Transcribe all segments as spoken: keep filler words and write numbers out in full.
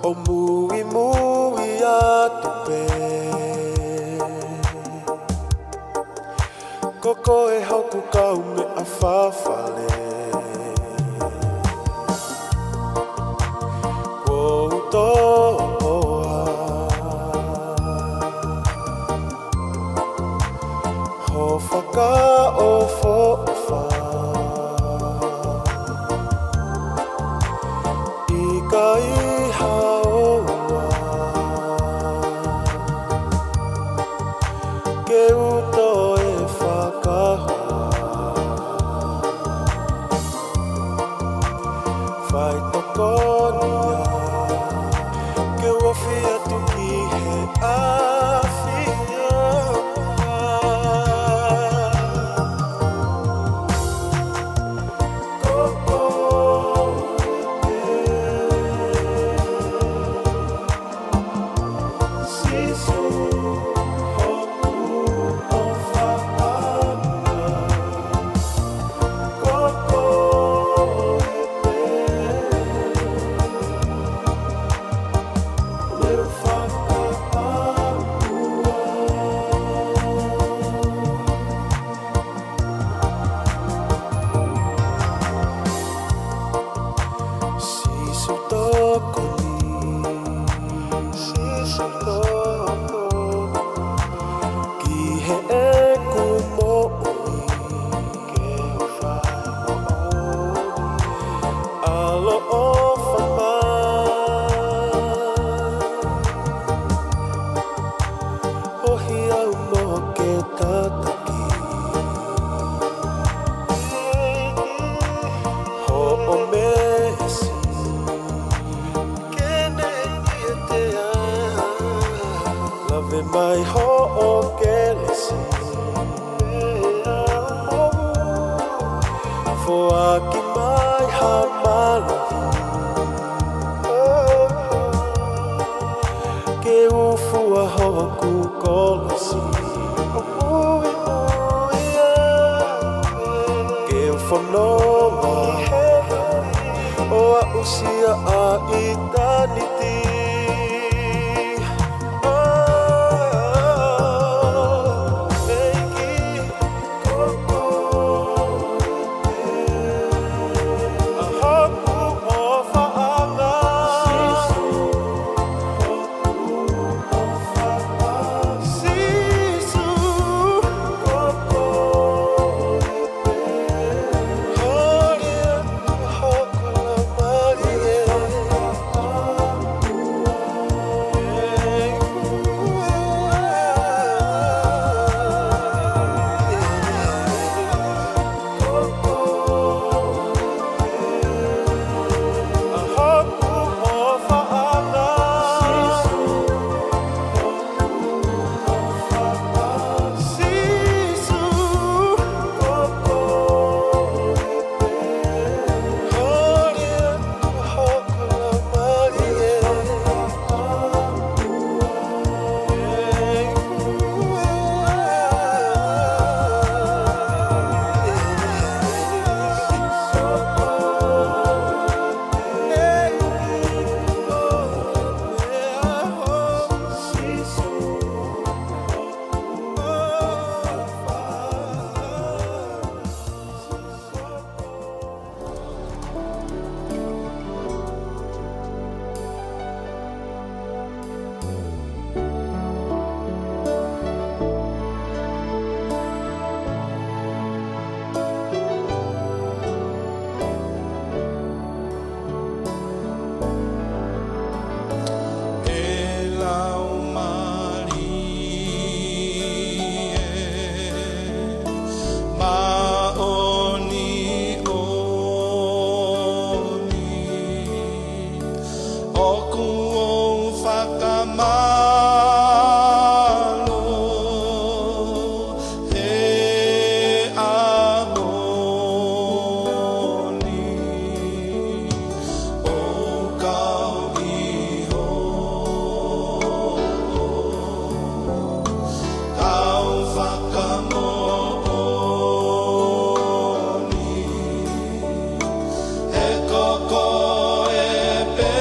ʻO muimui atu pē, ko koe hoku kaumeʻa fafale. Kuo u toʻoa ho fakaʻofoʻofa. ʻIkai haʻo ʻofa ke u toe fakahoa. Faitokoni ia ke u ofi atu ki he ʻAfiona. Ko koe pē, Sīsū, hoku ʻofaʻanga. Ko koe pē, leo fakaʻauha. Sīsū tokoni, Sīsū tokoni ki heʻeku moʻui, ke u fai moʻoni. ʻAloʻofa mai, ʻohi au mo ke tataki hoʻo meesi, ke ne ʻiate au. Lave mai hoʻo kelesi, foaki mai ha mālohi ke u fua hoku kolosi. Ke u fononga ʻo aʻusia ʻa ʻitāniti. ʻEiki, ko koe pē, ʻa hoku ʻofaʻanga. Sīsū, ko koe pē. ʻE Laumālie Māʻoniʻoni, ʻoku ou fakamālō he ʻaho ni ʻoku ou kau ʻi ho kau fakamoʻoni. He ko koe pē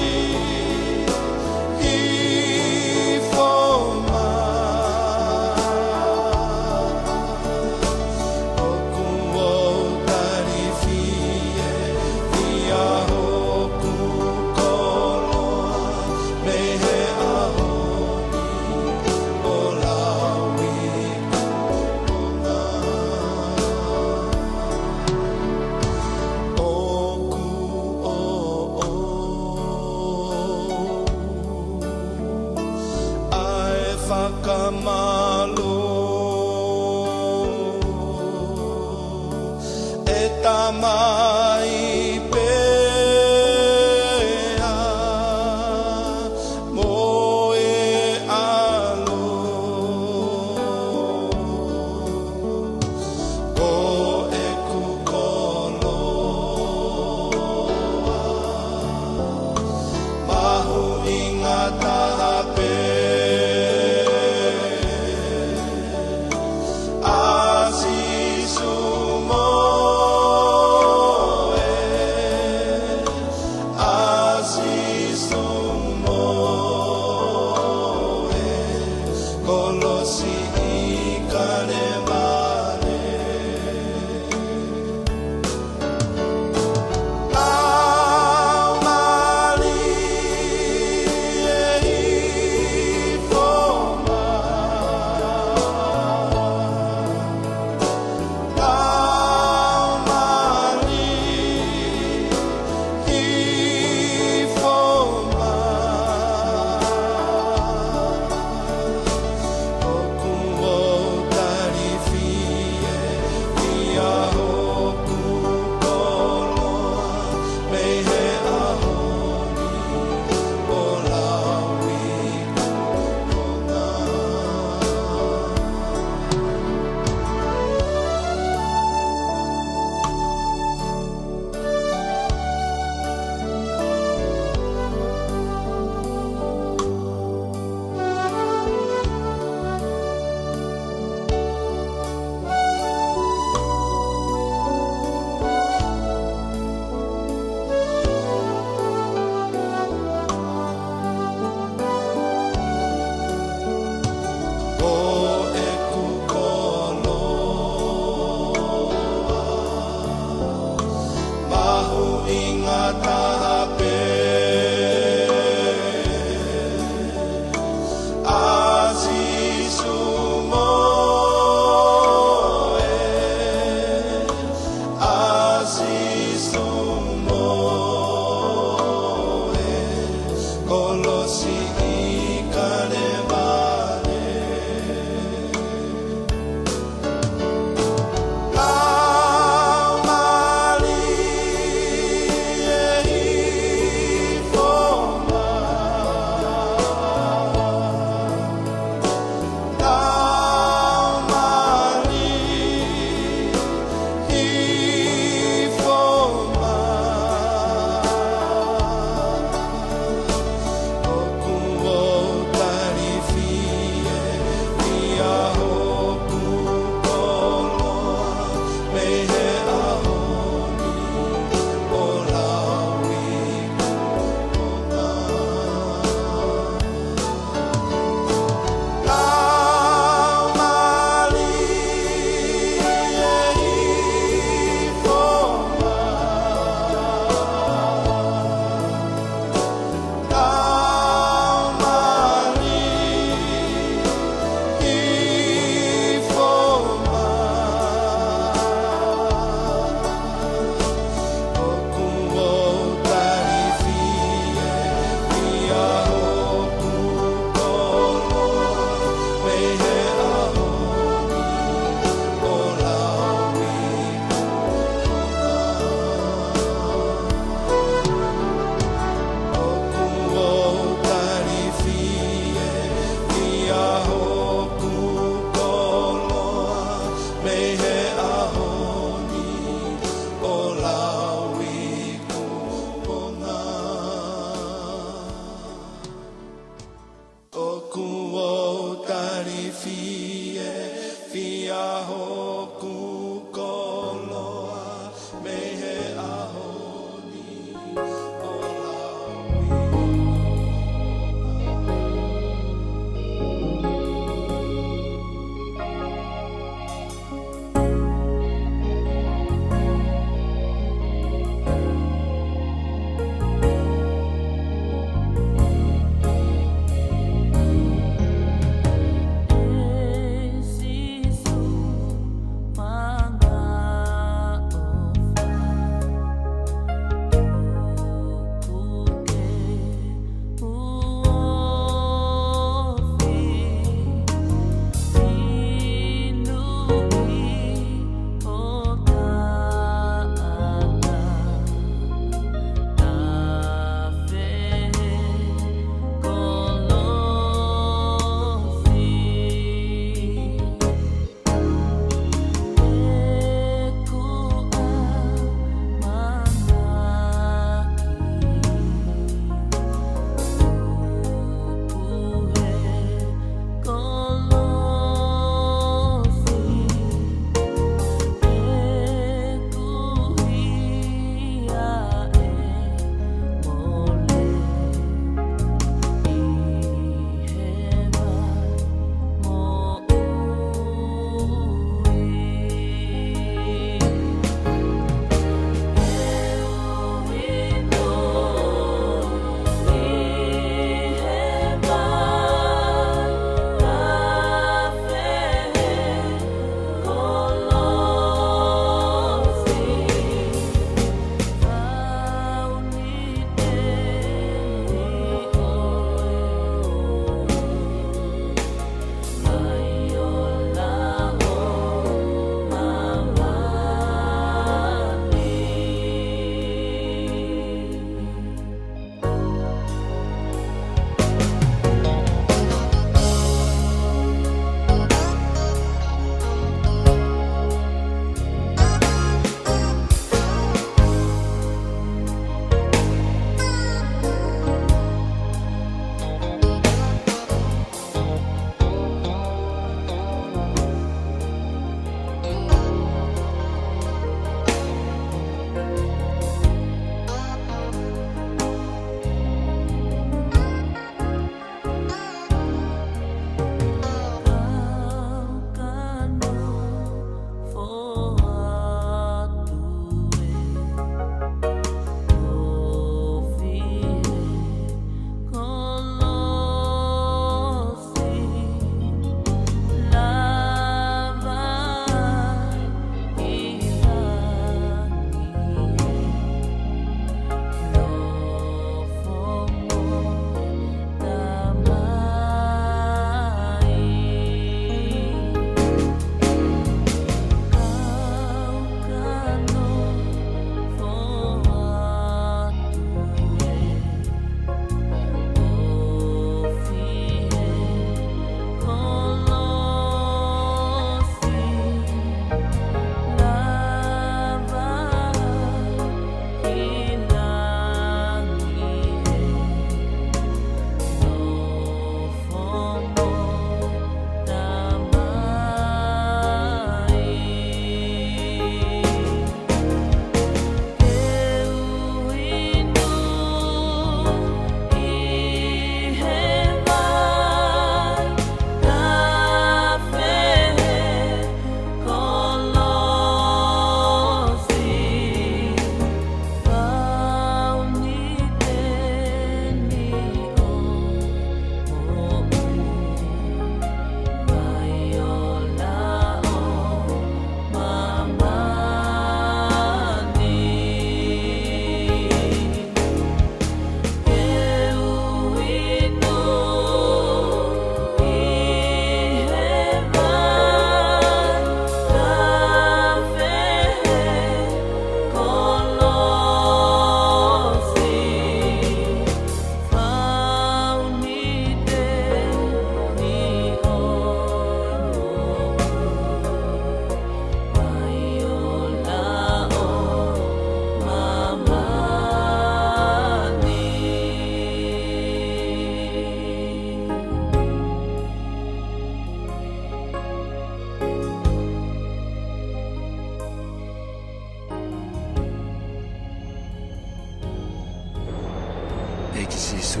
ʻEiki Sīsū,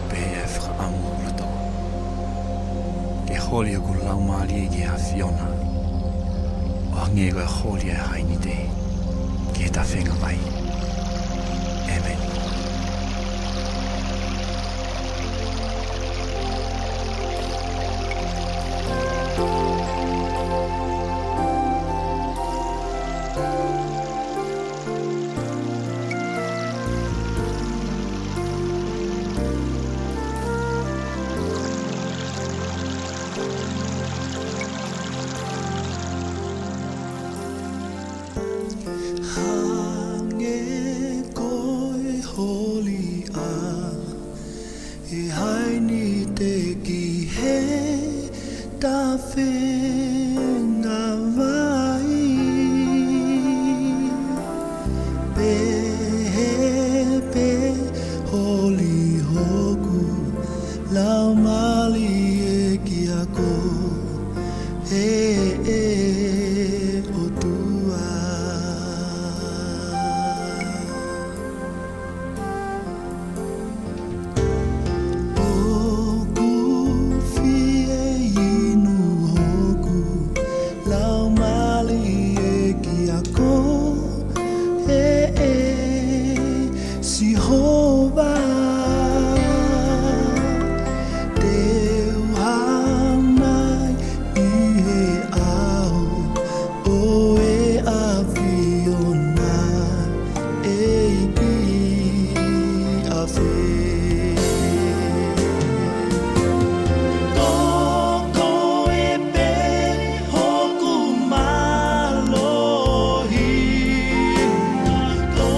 pea ʻe fakaʻamu ʻa e loto ke holi hoku laumālie ki he ʻAfiona, ʻo hangē ko e holi ʻa e hainite ki he tafenga vai. ʻĒmeni. Hangē ko e holi ʻa e hainite ki he tafenga vai, pehē pē holi hoku laumālie kia koe, ʻe ʻOtua. ʻOku fie inu hoku laumālie kia koe, ʻe Sihova. Te u hā mai ʻi he ʻao ʻo e ʻAfiona, ʻEiki ʻafē. Ko koe pē hoku mālohi, ko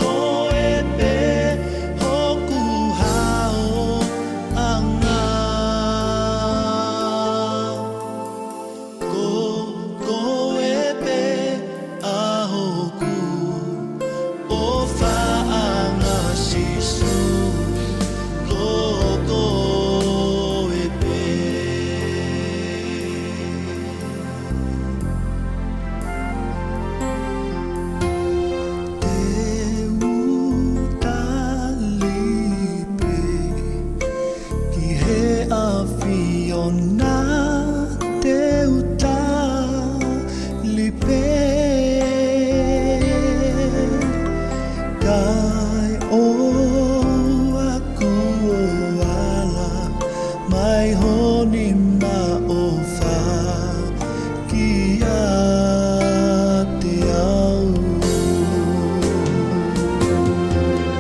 koe pē hoku haoʻanga. Ko koe pē ʻa hoku ʻofaʻanga, Sīsū, ko koe pē. Te u tali pē ki he ʻAfiona, te u tali pē. Kae ʻoua kuo ala mai ho nima ʻofa kiate au.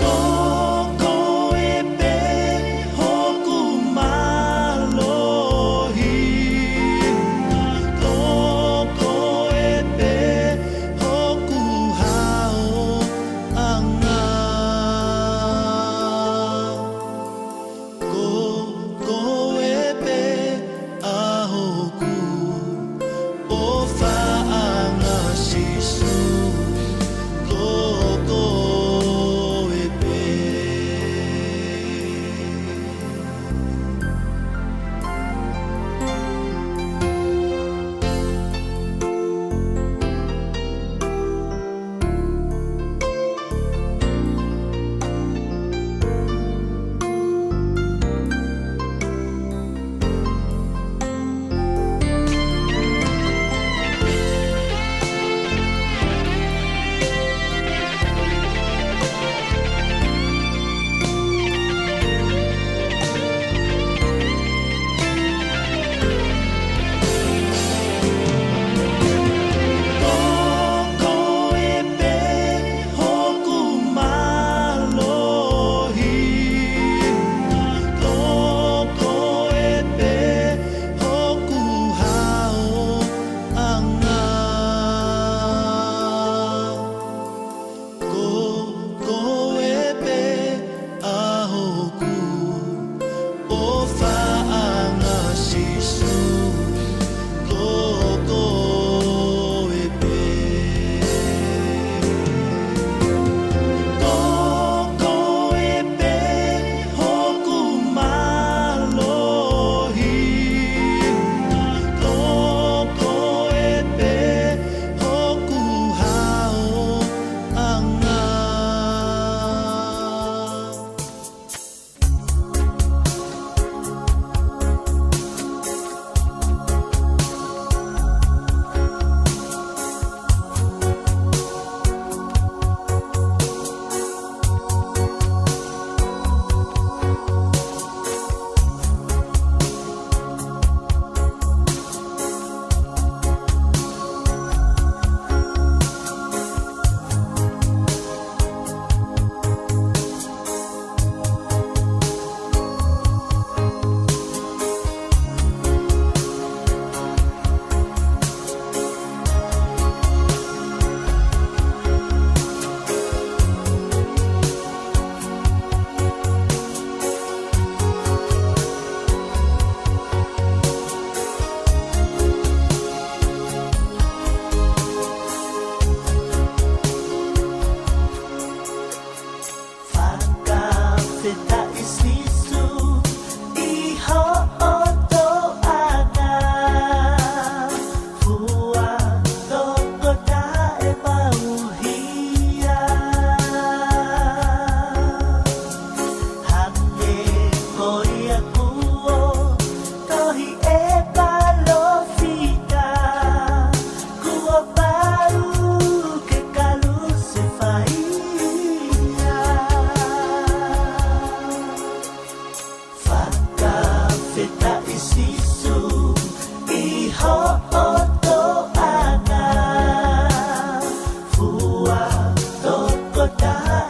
Ko koe pē hoku mālohi, ko koe pē hoku haoʻanga.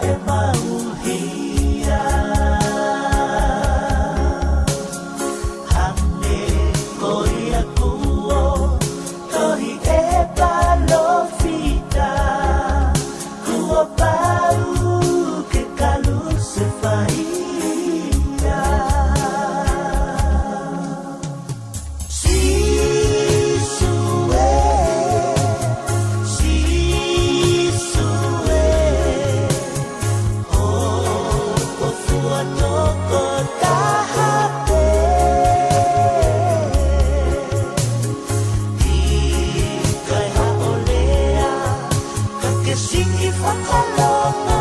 ʻe maʻu hia. Hangē ko ia kuo tohi ʻe he palōfita, kuo pau ke kalusefai ia. Sīsū ē, Sīsū ē, hoʻo fua tokotaha pē. ʻIkai haʻo lea, ka ke siki fakalongo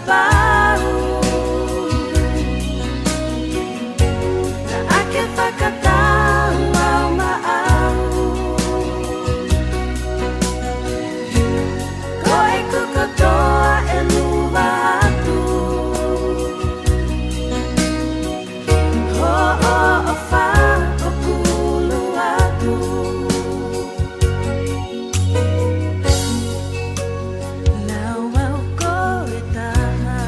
pau. Naʻa ke fakatau au maʻau. Ko ʻeku kotoa ʻe luva atu. Hoʻo ʻofa ʻoku ʻulu atu. Lau au ko e taha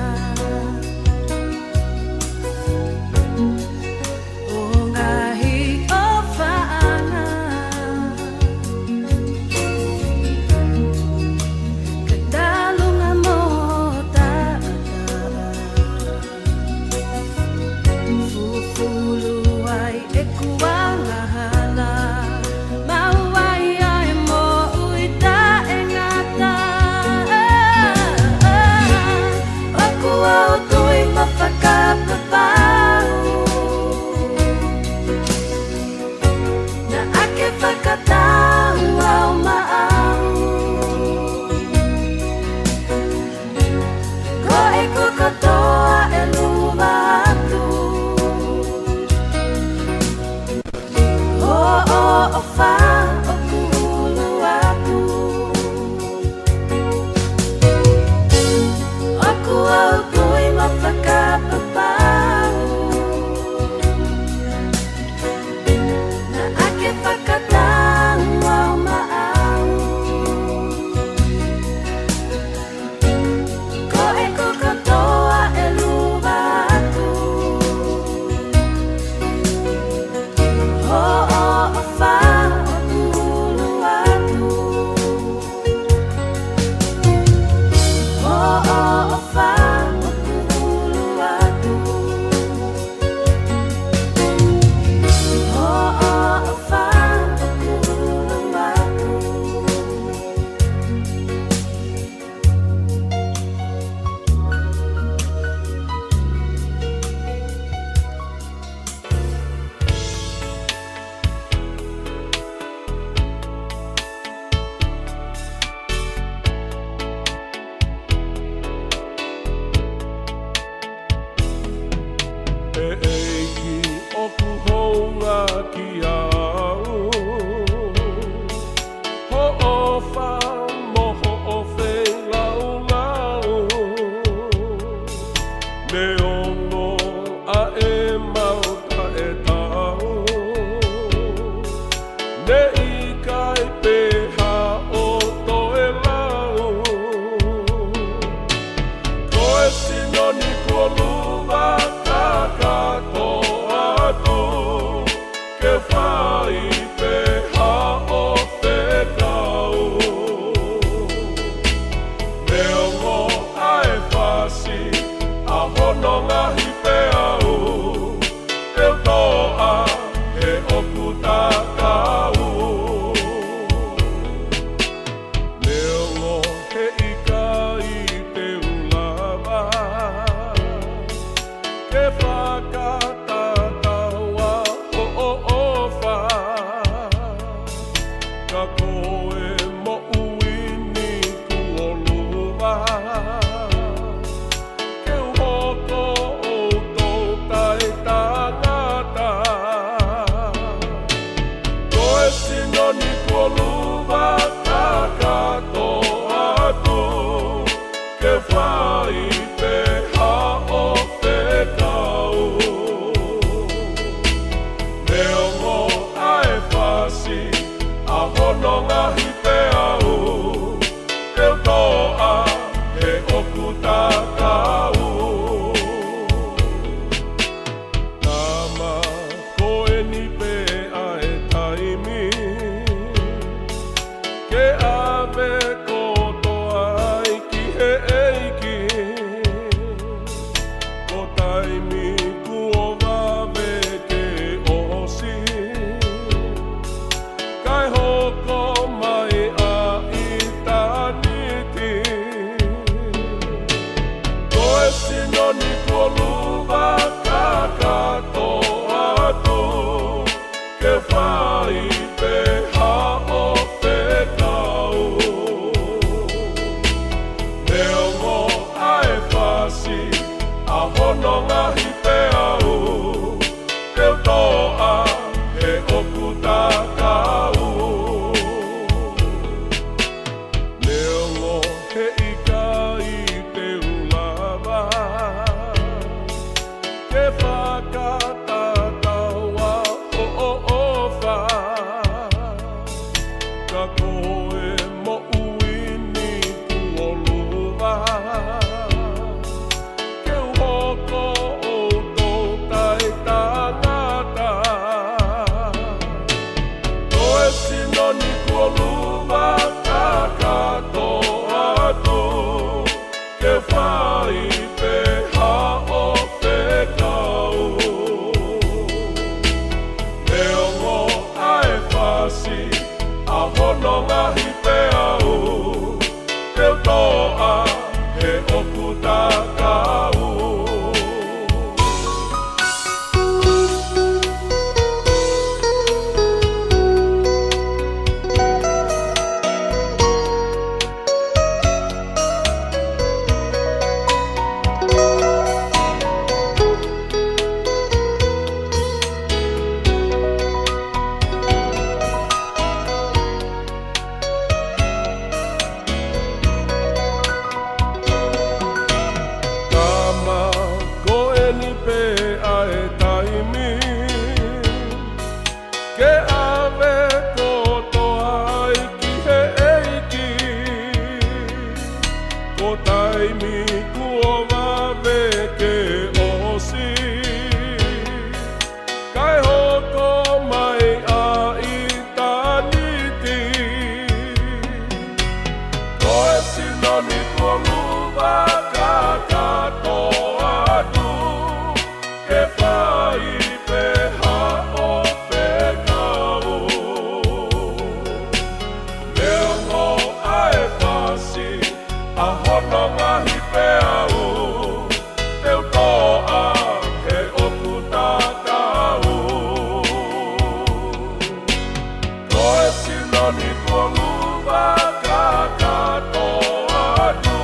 Ni kolu vaka katoa atu,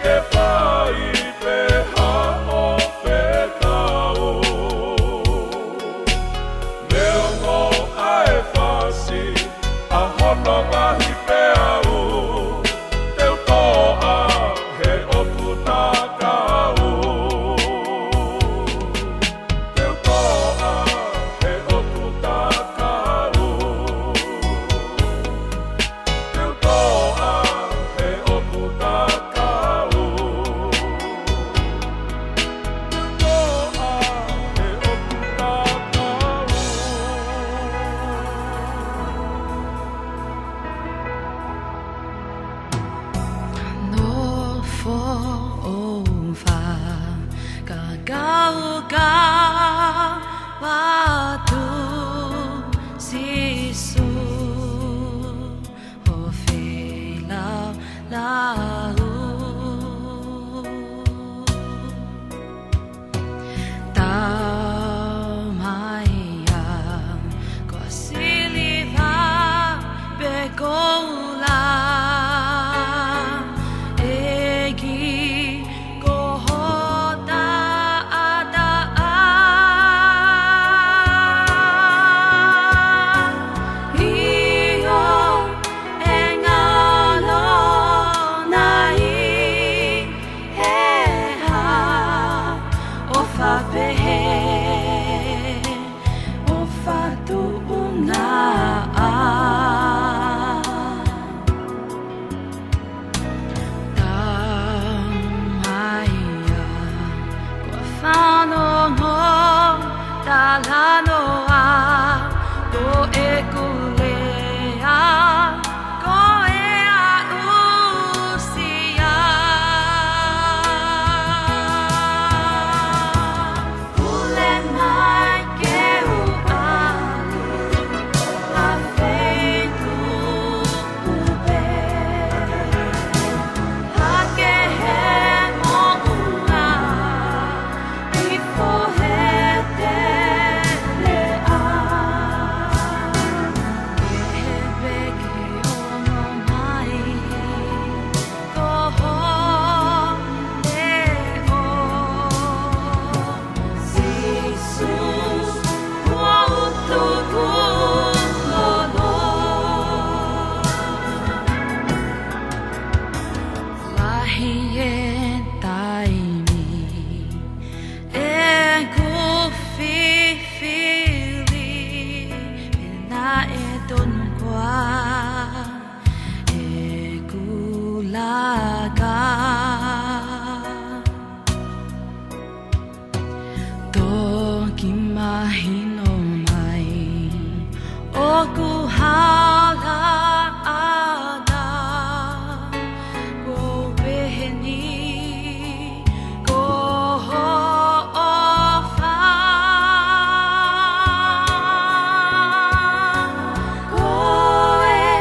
ke fai pē haʻo fekau. Neongo ʻa e fasi ʻa hono ngaahi peau, te u toʻa he ʻotu takau. Te u toʻa he ʻotu takau. Te u toʻa he ʻotu takau. Te u toʻa he ʻotu takau. Nofo ʻo fakakaukau atu Sīsū, ʻo feilaulau. Taumaiā, ko e siliva pe koula, ʻEiki, ko ho taʻataʻa. ʻIo, ʻe ngalo nai he hā ʻofa pehē, ʻofa tuʻunga ʻa. Taumaiā, ko e fanongo talanoa, ko ʻeku lea, ko e aʻusia. Pule mai ke u ʻalu ha feituʻu pē, hake he moʻunga, ʻi he fohe teleʻa. Pehē pē ke ono mai ko ho leʻo, Sīsū, ʻoku ou tukulolo. Lahi e taimi ʻeku fifili, pea naʻe tonu koā ʻeku laka. Toki mahino mai ʻoku hala ʻa e ʻaho, ʻo pehē ni ko ho ʻofa. Ko e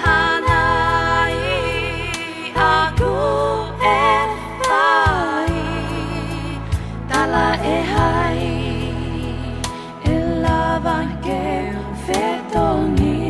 hā nai ʻaku ʻe fai, tala ʻe hai ʻe lava ke fetongi.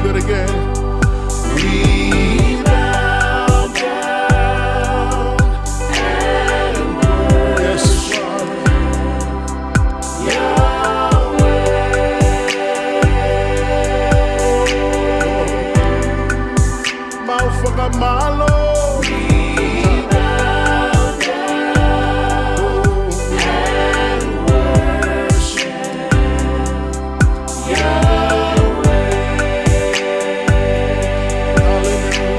Do it again. We bow down and worship Yahweh. Mau fakamālō. We bow down and worship Yahweh. Hallelujah.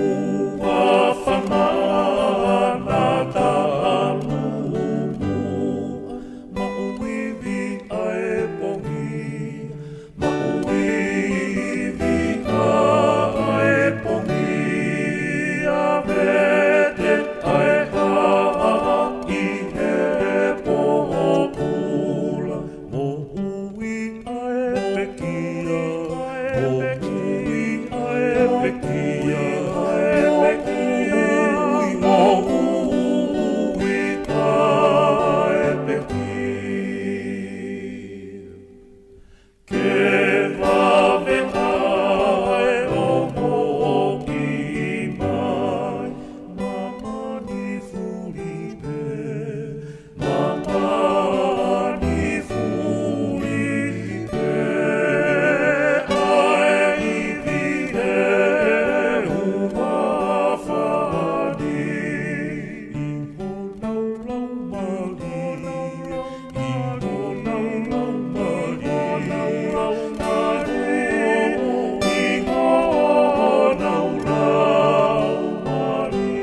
Huafa naʻa na talu muʻa, maʻu ivi ʻa e pongia, maʻu ivi ʻa e pongia, vete ʻa e haʻa ʻi he pōpula. Moʻui ʻa e pekia, moʻui ʻa e pekia, moʻui, moʻui ʻa e pekia. Ke vave ʻa e ongo ki mai, māmani fuli pē. Māmani fuli pē ʻa e ivi he huafa ni. ʻI honau laumālie, ʻi honau laumālie, ʻi honau laumālie.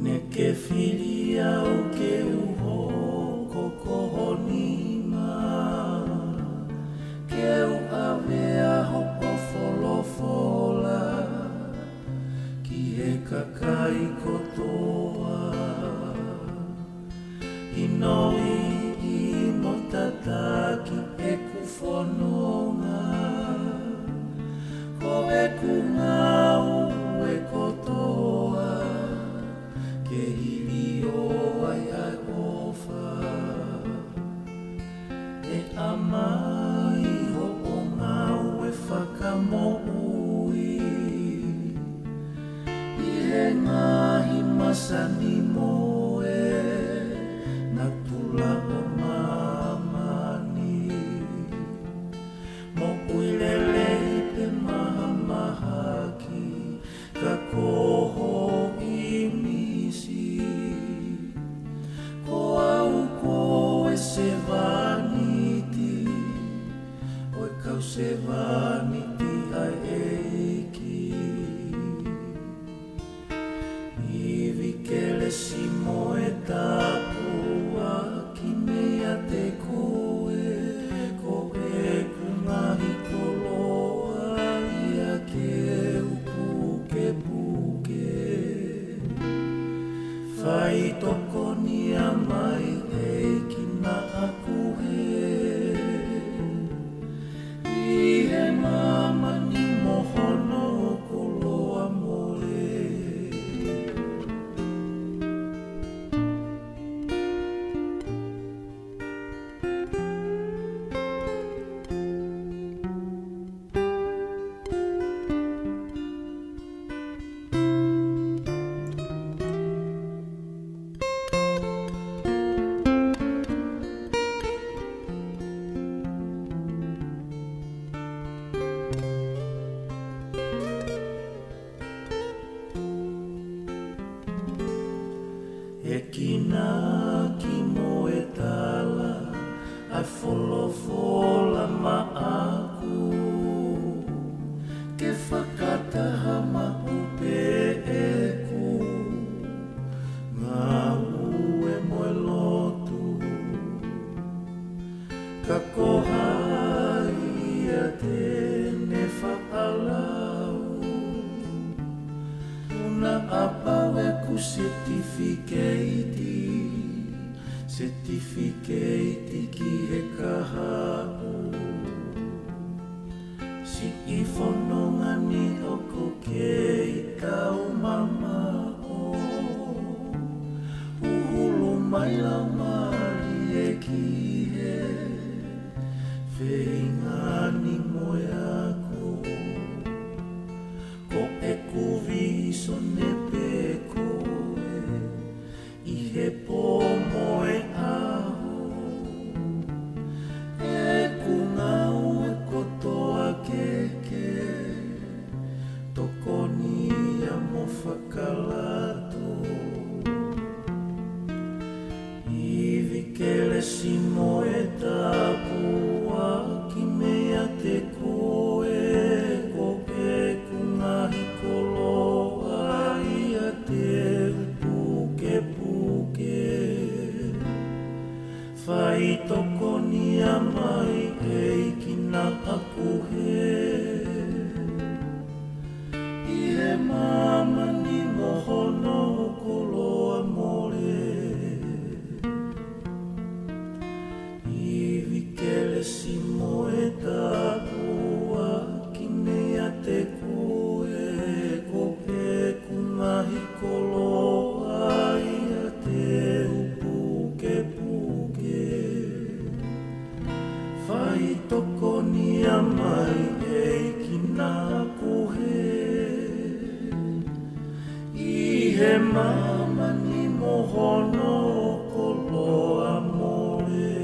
Naʻá ke fili au ke u hoko ko ho nima, ke u ʻave ʻa hoʻo folofola ki he kakai kotoa. ʻInoiʻi mo tataki ʻeku fononga, ko ʻeku ngāue kotoa ke hilio ai ʻa e ʻofa. ʻE ʻamai hoʻo ngāue fakamoʻui ʻi he ngaahi masani mo e natula ʻo māmani. Moʻui lelei pe mahamahaki, ka ko ho ʻīmisi. Ko au ko e sevāniti ʻo e kau sevāniti ʻa e ʻEiki. Ivi kelesi mo e tāpuaki meiate koe, ko ʻeku ngaahi koloa ia ke u pukepuke. Faitokoni mai ʻEiki naʻa ku hē ʻi he māmani mo hono koloa mole. ʻE kinaki mo e tala ʻa e folofola maʻaku, ke fakataha maʻu pē ʻeku ngā Ka ko hai ia te ne faʻa lau? Naʻa pau ʻeku setifikeiti, setifikeiti ki he kahaʻu. Siʻi fononga ni ʻoku kei kau mamaʻo. Huhulu mai Laumālie ki he feinga ni mo e ako. Ko ʻeku vīsone pē ko ē ʻi he pō mo e ʻaho. ʻEku ngāue kotoa ke ke tokoni ia mo fakalato. Ivi kelesi mo e tāpuaki meiate koe, ko ʻeku ngaahi koloa ia te u pukepuke. Faitokonia mai ʻEiki naʻa ku hē. ʻI he māmani mo hono koloa mole. Ivi kelesi mo e tāpuaki meiate koe, ko ʻeku ngaahi koloa ia te u pukepuke. Faitokonia mai ʻEiki naʻa ku hē. ʻI he māmani mo hono koloa mole.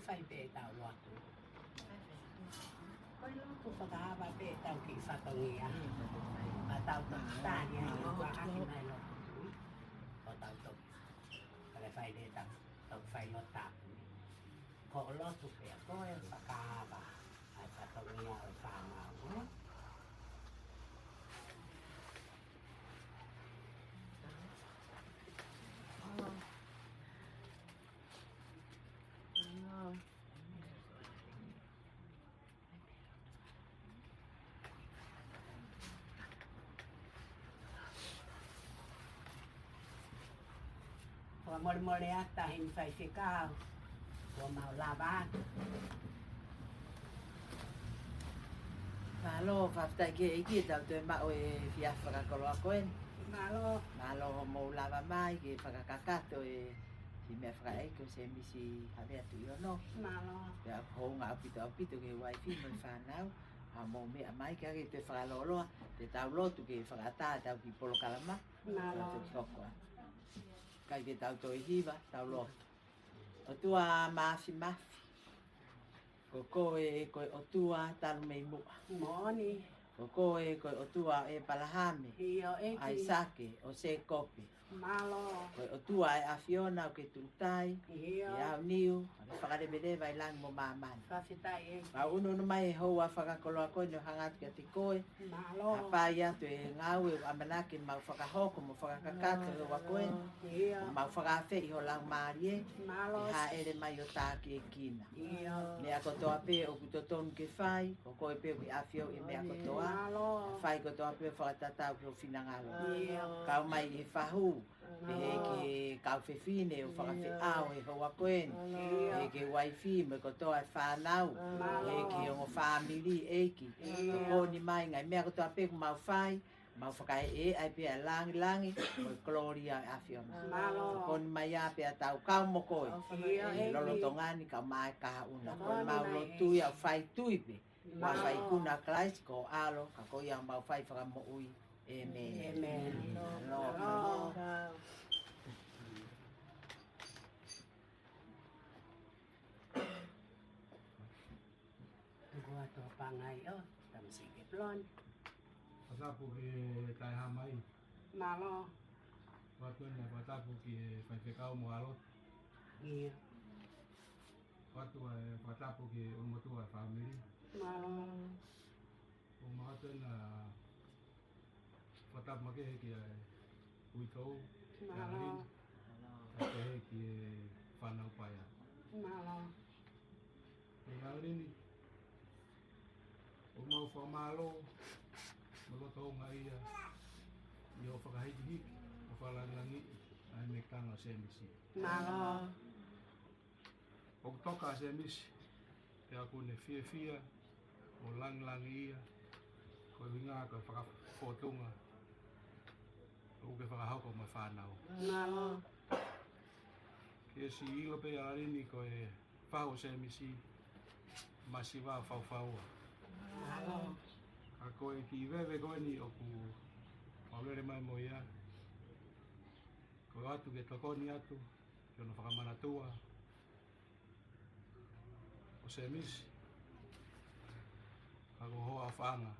Fai pē ʻetau lotu. Ko e lotu fakaava pē ʻetau kiʻi fatongia. Pea tau toki tali ai ʻo ʻohake mai lotu. Ko tau toki. Ka le fai le tau, tau fai lotu tapu. Ko e lotu pē ko e fakaava ʻa e fatongia ʻo e fānau, ē? Fakamolemole atu Taʻahine Faifekau, kuo mau lava atu. Mālō, fakafetaʻi ki he ʻEiki ʻetau toe maʻu e efiafi fakakoloa ko eni. Mālō. Mālō hoʻomou lava mai ke fakakakato e kiʻi meʻa fakaʻeiki ʻo Semisi Havea Tuʻiono. Mālō. Pea ʻoku hounga ʻaupito ʻaupito ki he uaifi mo e fānau. ʻA mou meʻa mai ke ʻai ke toe fakalōloa, te tau lotu ke fakaʻatā ʻetau kiʻi polokalama. Mālō. Tau toki hoko ā. Kae ke tau toe hiva, tau lotu. ʻOtua Māfimafi. Ko koe ko e ʻOtua talu mei muʻa. Moʻoni. Ko koe ko e ʻOtua ʻo ʻĒpalahame, ʻio, ʻEiki. ʻAisake, ʻo Sēkope. Mālō. Ko e ʻOtua ʻa e ʻAfiona ʻoku ke tuʻutai, ʻio, ʻi he ʻaho ni ʻo ke fakaleveleva ʻi langi mo māmani. Fakafetaʻi ʻEiki. Mau ʻunuʻunu mai he houa fakakoloa ko eni ʻo hanga atu kiate koe. Mālō. Hapai atu e ngāue ʻoku ʻamanaki ke mau fakahoko mo fakakakato he houa ko eni. ʻIo. Mau fakaafeʻi ho Laumālie. Mālō. ʻE hāʻele mai ʻo tākiekina. ʻIo. Meʻa kotoa pē ʻoku totonu ke fai, ko koe pē ʻoku ke ʻafioʻi e meʻa kotoa. Mālō. Fai kotoa pē ʻo fakatatau ki ho finangalo. ʻIo. Kau mai he fahu. Pehē ki he kau fefine ʻoku fakafeʻao he houa ko eni. ʻIo. Pehē ki he uaifi mo e kotoa e fānau. Mālō. Pehē ki he ongo fāmili ʻEiki. ʻIo. Tokoni mai ngaahi meʻa kotoa pē ʻoku mau fai, mau fakaeʻa ai pē ʻa e langilangi mo e kolōlia ʻo e ʻAfiona. Mālō. Tokoni mai ā pea tau kau mo koe. ʻIo, ʻEiki. Lolotonga ni kau mai kahaʻu na. Ko ʻemau lotu ia ʻoku fai tui pē. Mālō. Fai ʻi he huafa ʻo Kalaisi ko ho ʻAlo, ka ko ia homau fai fakamoʻui. ʻĒmeni. ʻĒmeni. Mālō. Mālō. Tuku atu ʻa Pangai ʻo, tamasiʻi Kepiloni. Fakatapu ki he Taʻehāmai. Mālō. Fakatapu ki he Faifekau mo e ʻAlo. ʻIo. Fakatapu ki he ʻulumotuʻa ʻo e fāmili. Mālō. ʻOku mau ʻoatu ʻa e fakatapu makehe ki he uitou, Mālō. Alin, kae pehē ki he fānau paea. Mālō. ʻE Alin, ʻoku mau fakamālō, mo loto houngaʻia, ʻi hoʻo fakahikihiki, mo fakalangilangiʻi ʻa e mekanga ʻo Semisi. Mālō. ʻOku toka ʻa Semisi, pea ʻoku ne fiefia, mo langilangiʻia, ko e ʻuhinga ko e fakafōtunga ʻoku ke fakahoko mo e fānau. Mālō. Ke siʻi ʻilo pē ʻe Alin ko e fahu ʻo Semisi, masiva ʻo faufaua. Mālō. Ka ko e kiʻi veve ko eni ʻoku mau lele mai mo ia, ko e ʻoatu ke tokoni atu ki hono fakamanatua ʻo Semisi, ka ko hoʻo ʻaofaʻanga,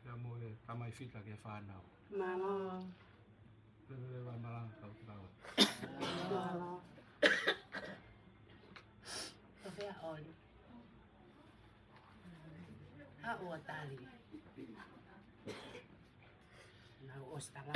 pea mo e tamai fita ki he fānau. Mālō. Leveleva e malanga kau te kau. Mālō. Ko fea ʻoli? ʻA ʻoua tali. Nau ʻosi tala.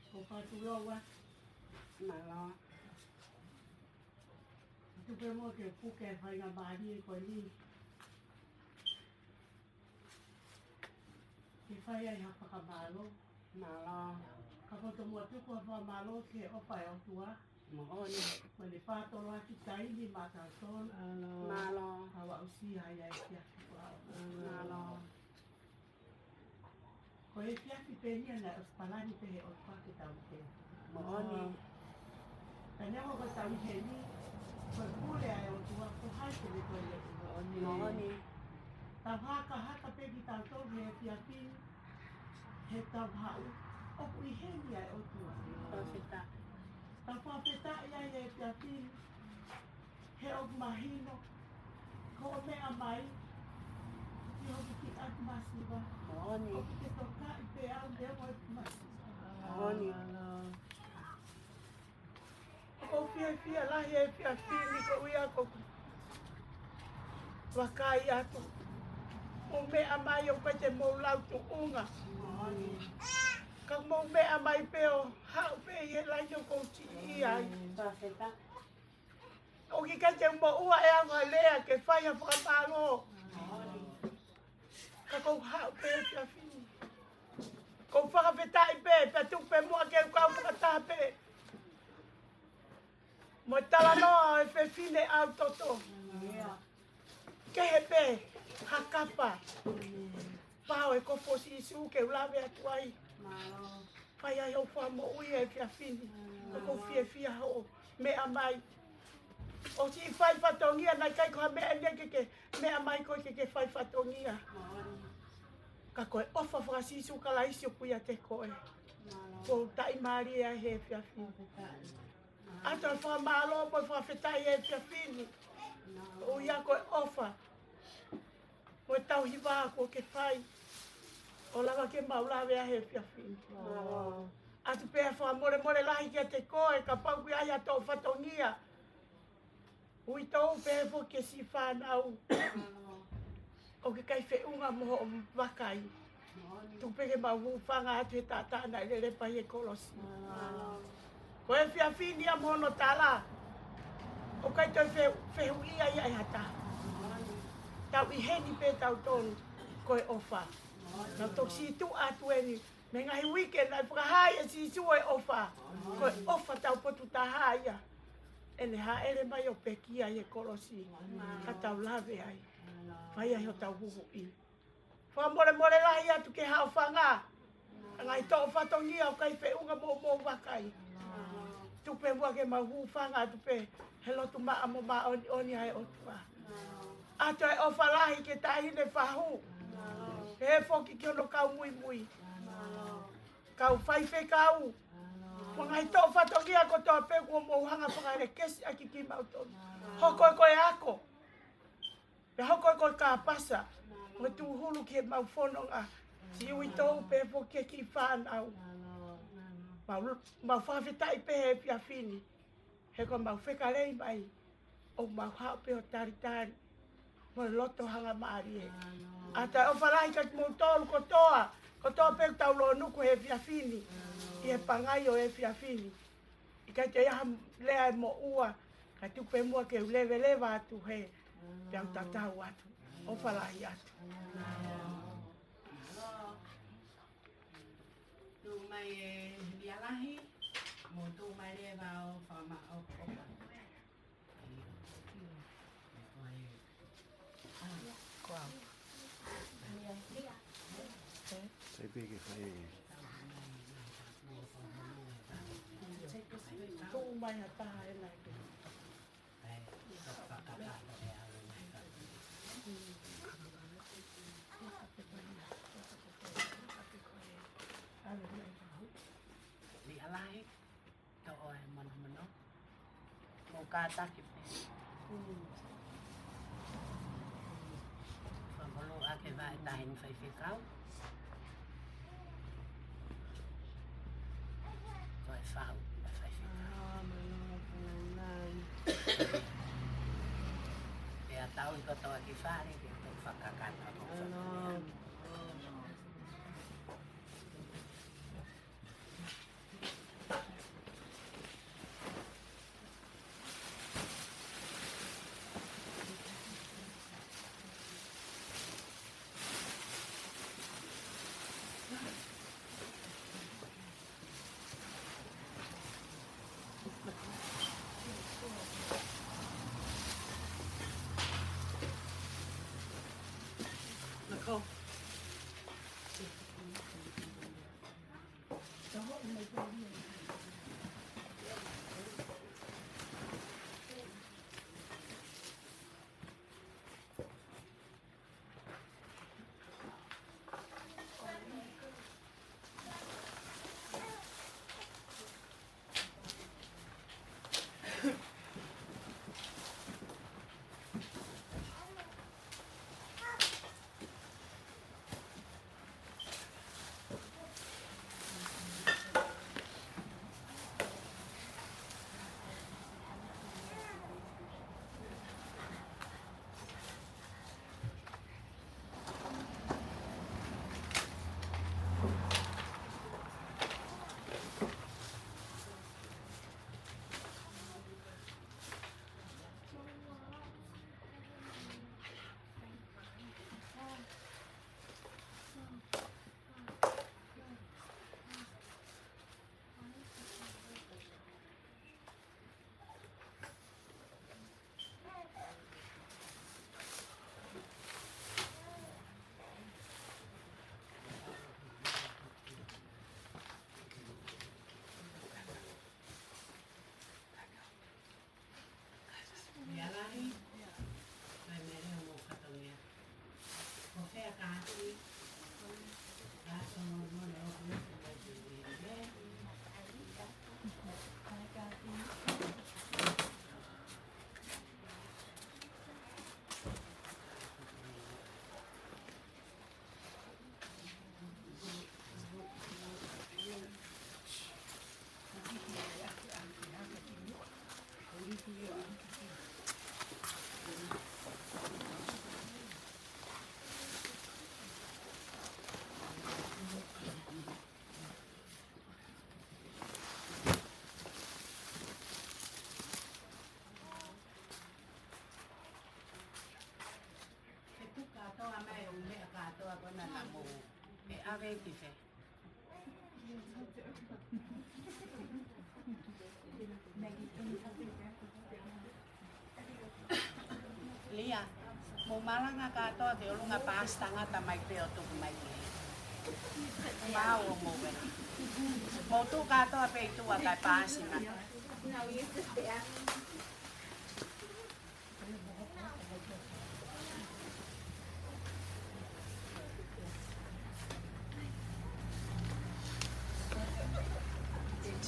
Ko ka tu loa. Mālō. Tuku pē mo ke puke faingamālie ko eni. Ke fai ai ha fakamālō. Mālō. Ka ko e tomuʻa tuku ha fakamālō ki he ʻofa ʻa e ʻOtua. Moʻoni. Mo ʻene faʻa tolo ʻaki taimi maʻatautolu. Mālō. Mālō. Ka ʻoku aʻusia ai ʻa e efiafi ko ʻeni. Mālō. Ko e efiafi pē ʻeni naʻe ʻosi palani pē ʻe he ʻOtua ke tau ʻi ai. Moʻoni. Ka neongo ko ʻetau ʻi heni, ko e pule ʻa e ʻOtua, ko hai te ne toe leʻo. Moʻoni. Moʻoni. Tau hakahaka pē kitautolu he efiafi ni, he tau haʻu, ʻoku ʻi heni ʻa e ʻOtua. Fakafetaʻi. Tau fakafetaʻi ai he efiafi ni, he ʻoku mahino, ko hoʻo meʻa mai, ki hoku kiʻi ʻapi masiva. Moʻoni. ʻOku ke tokaʻi pē au mei hoku ʻapi masiva. Moʻoni. ʻOku ou fiefia lahi he efiafi ni koeʻuhi ko ʻeku vakai atu. Mou meʻa mai ʻoku ʻikai te mou lau tuʻunga. Ka mou meʻa mai pē ʻo haʻu pē ʻi he laine ʻoku ou siʻi ai. Fakafetaʻi. ʻOku ʻikai te u moʻua ʻe au ha lea ke fai ha fakamālō. Ka ʻoku ou haʻu pē he efiafi ni. ʻOku ou fakafetaʻi pē, pea tuku pē muʻa ke u kau fakataha pē mo e talanoa ʻo e fefine ʻau toto. Kehe pē ha kapa. Pau e kofo ʻo Sīsū ke u lave atu ai. Fai ai hoʻo fakamoʻui he efiafi ni. ʻOku ou fiefia hoʻo meʻa mai. ʻOsi fai fatongia naʻe ʻikai ko ha meʻa ʻeni ke ke meʻa mai koe ke ke fai fatongia. Ka ko e ʻofa faka-Sīsū Kalaisi ʻoku ʻiate koe. ʻOku ou taʻimālie ai he efiafi ni. ʻOatu e fakamālō mo e fakafetaʻi he efiafi ni. ʻOku ʻi ai ko e ʻofa. Ko e tauhi vā kuo ke fai. ʻO lava ke mau lave ai he efiafi ni. ʻOatu pē fakamolemole lahi kiate koe, kapau ʻoku ʻi ai ha toʻo fatongia. Uitou pē foki ki he siʻi fānau. ʻOku ʻikai feʻunga mo hoʻo vakai. Tuku pē ke mau hūfanga atu he taʻataʻa naʻe lele pē ʻi he kolosi. Ko e efiafi ni ʻa mo hono tala. ʻOku ʻikai toe fe-, fehuʻia ia ʻe ha taha. Tau ʻi heni pē tautolu ko e ʻofa. Naʻa tau sītuʻa atu ʻeni mei he ngaahi uike naʻe fakahā ai ʻe Sīsū e ʻofa. Ko e ʻofa taupotu taha ia. ʻEne hāʻele mai ʻo pekia ʻi he kolosi. Ka tau lave ai. Fai ai hotau huhuʻi. Fakamolemole lahi atu ki he haʻofanga. Ngaahi toʻo fatongia ʻoku ʻikai feʻunga mo hoʻomou vakai. Tuku pē muʻa ke mau hūfanga atu pē he lotu maʻa mo māʻoniʻoni ʻa e ʻOtua. ʻOatu e ʻofa lahi ki he taʻahine fahu. Pehē foki ki hono kau muimui. Kau faifekau. Mo e ngaahi toʻo fatongia kotoa pē kuo mou hanga fakalekesi ʻaki kimautolu. Hoko ko e ako. Pea hoko ko e kāpasa, mo e tūhulu ki heʻemau fononga, siʻi uitou pē foki ki he kiʻi fānau. Mau, mau fakafetaʻi pē he efiafi ni, he kuo mau fekalei mai, ʻo mau haʻu pē ʻo talitali, mo e loto hangamālie. ʻOatu e ʻofa lahi kiate kimoutolu kotoa, kotoa pē ʻoku tau lōnuku he efiafi ni, ʻi he pangai ʻo e efiafi ni. ʻIkai te u ʻai ha lea ʻe moʻua, ka tuku pē muʻa ke u leveleva atu he, pea u tatau atu. ʻOfa lahi atu. Tuʻu mai e Lia Lahi, mo tuʻu mai leva ʻo fakama-, ʻo, ʻo, Ko au. Sai pē ke fai. Tuʻu mai ha taha ena ke. Lia Lahi. Toʻo e monomono. Mou kātaki pē. Fakakoloa ke vaʻe tahi ni faifekau. Ko e fahu, ko e faifekau. Pea tau i kotoa ki fale, ke tau fakakata ko fakakata. Thank you, Faye. Lia, mou malanga kātoa ki ʻolunga, paasi tangata mai pē ʻo tuku mai ki hē. Mau ʻo mou vela. Mou tuʻu kātoa pē ʻi tuʻa kae paasi mai.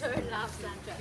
Turn off, Sandra.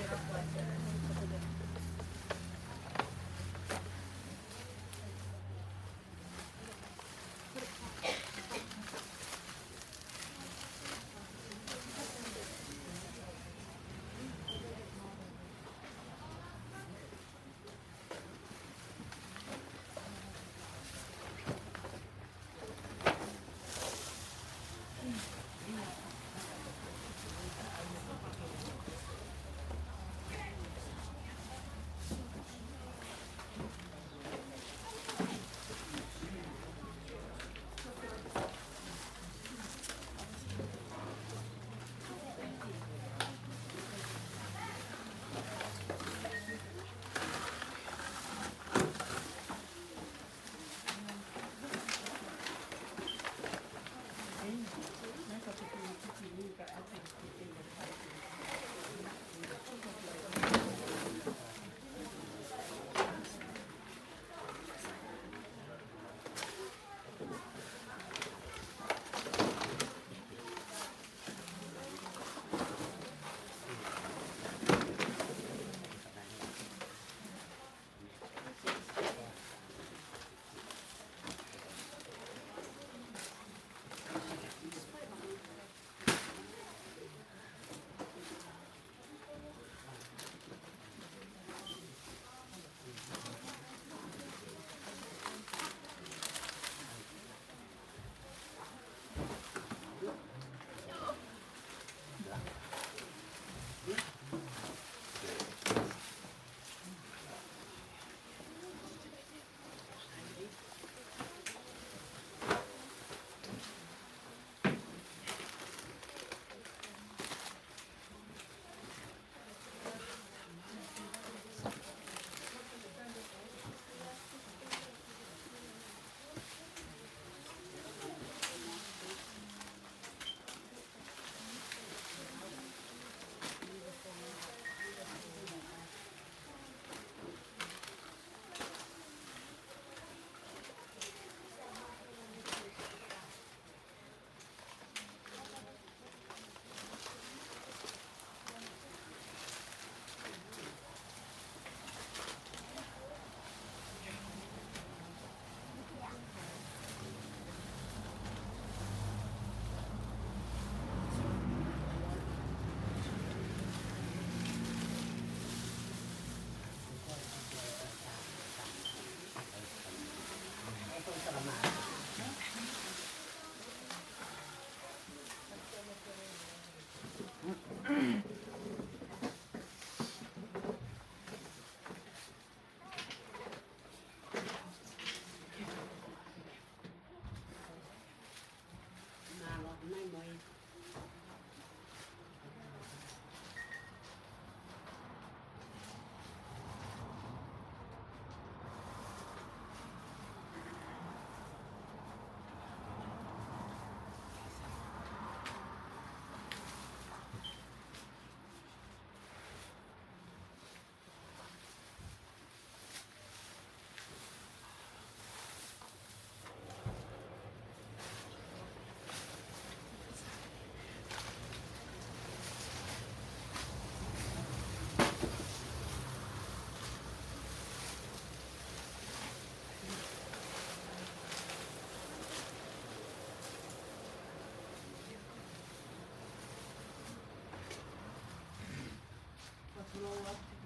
Fakatulou atu.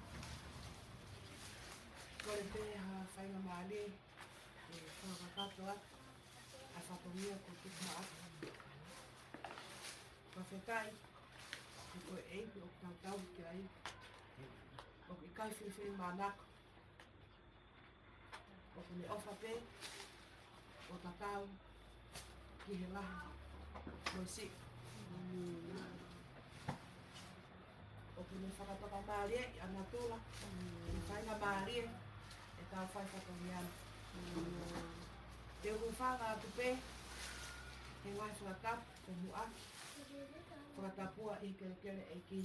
Kole pē ha faingamālie ke fakakakato atu ʻa e fatongia kuo tuku maʻa. Fakafetaʻi, he ko e ʻEiki ʻoku tautau ki ai, ʻoku ʻikai filifilimānako, ʻoku ne ʻofa pē ʻo tatau ki he lahi mo e siʻi. ʻOku ne fakatokamālieʻi ʻa natula, ʻi he faingamālie ʻetau fai fatongia ni. Te u hūfanga atu pē he ngaahi fakatapu, ko muʻaki, fakatapua ʻi he kelekele ʻEiki.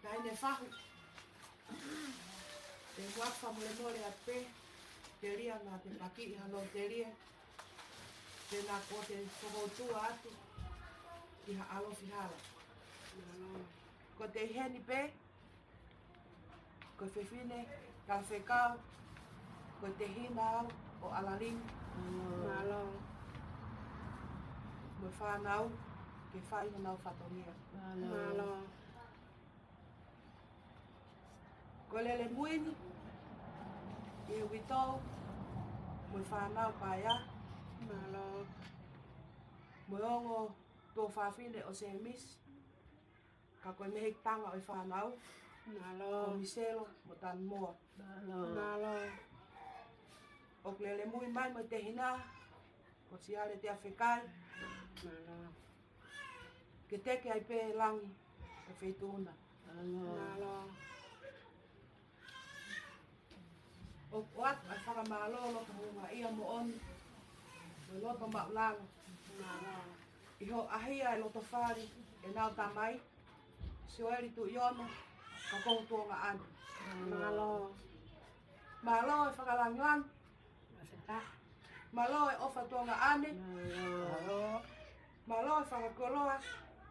Taʻahine Fahu, te u muʻaki fakamolemole atu pē, telia naʻa te pakiʻi ha lōtelie, pea naʻa kuo te fokoutua atu ʻi ha ʻalofi hala. Ko te ʻi heni pē, ko e fefine talafekau, ko e tehina au ʻo ʻAlalini. Mālō. Mo e fānau, ke fai honau fatongia. Mālō. Ko e lele mui ni, ʻi he uitou, mo e fānau paea. Mālō. Mo e ongo tuofāfine ʻo Semisi, ka ko e mehekitanga ʻo e fānau. Mālō. Ko Miselo mo Tanimoa. Mālō. Mālō. ʻOku lele mui mai mo e tehina, ko Siale Teafekai. Mālō. Ke teke ai pē langi, ka feituʻuna. Mālō. Mālō. ʻOku ʻoatu ʻa e fakamālō, loto houngaʻia moʻoni, mo e loto maʻulalo. Mālō. ʻI hoʻo ʻahia e loto fale ʻenau tamai, Sioeli Tuʻiono, ka ko ho tuongaʻane. Mālō. Mālō e fakalāngilangi. Mālō e ʻofa tuongaʻane. Mālō. Mālō e fakakoloa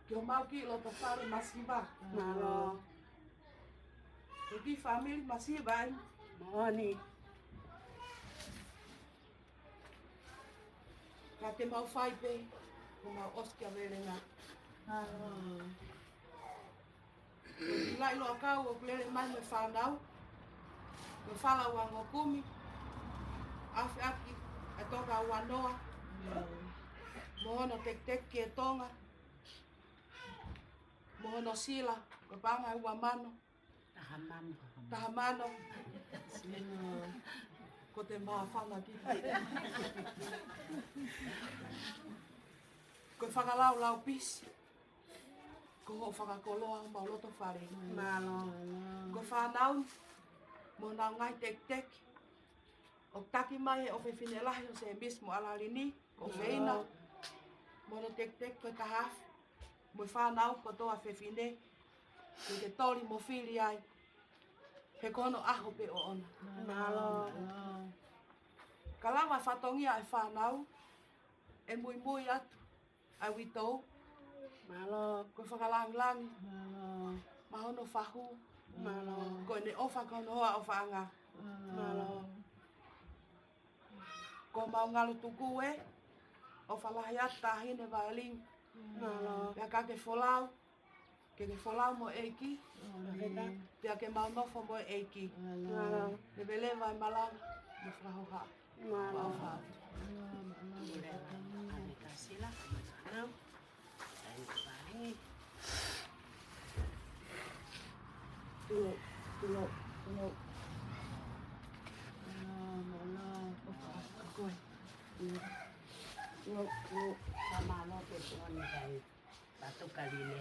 ki homau kiʻi loto fale masiva. Mālō. Ko e kiʻi fāmili masiva eni. Moʻoni. Ka te mau fai pē, ko mau ʻosi kia Velenga. Mālō. Ko e kiʻi laʻi loʻakau ʻoku lele mai mo e fānau, ko Fala Uangokumi, ʻAfeʻaki ʻa e Toka Uanoa, mo hono tekiteki ki Tonga, mo hono sila, ko e paʻanga ʻe ua mano. Taha mano. Taha mano. Ko te māfana ki. Ko e fakalaulau pisi. Ko hoʻo fakakoloa homau loto fale. Mālō. Ko e fānau, mo honau ngaahi tekiteki. ʻOku taki mai he ʻofefine lahi ʻo Semisi mo ʻAlalini, ko Feina. Mālō. Mo hono tekiteki ko e taha afe. Mo e fānau kotoa fefine. Ke ke toli mo fili ai. He ko hono ʻaho pē ʻoʻona. Mālō. Ka lava fatongia e fānau, ʻe muimui atu ʻa e uitou. Mālō. Ko e fakalāngilangi. Mālō. Maʻa hono fahu. Mālō. Ko ʻene ʻofa ko hono hoa ʻofaʻanga. Mālō. Ko mau ngalo tuku ē, ʻofa lahi atu Taʻahine Vaelingi. Mālō. Pea ka ke folau, ke ke folau mo e ʻEiki. Mālō. Pea ke mau nofo mo e ʻEiki. Mālō. Leveleva e malanga, mo fakahoha. Mālō. Mālō. Mālō. Mālō. Mālō. Mālō. Mālō. Tulo, tulo, tulo. Mālō, mālō. Ko koe. Tulo, tulo. Ka mālō ke tuʻu ni kai. Patu kalile.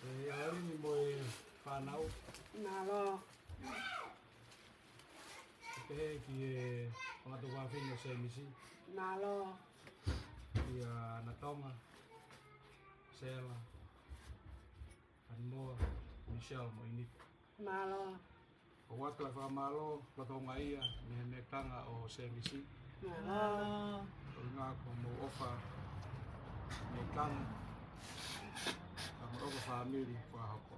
ʻE ʻAlalini mo e fānau. Mālō. Pehē ki he ongo tuofāfine ʻo Semisi. Mālō. Kia Natonga, Sela, Animoa, Michelle mo ʻInita. Mālō. ʻOatu ʻa e fakamālō, loto houngaʻia, mei he mehekitanga ʻo Semisi. Mālō. ʻUhinga ko hoʻomou ʻofa mehekitanga, ka mo e ʻofa fāmili fakahoko.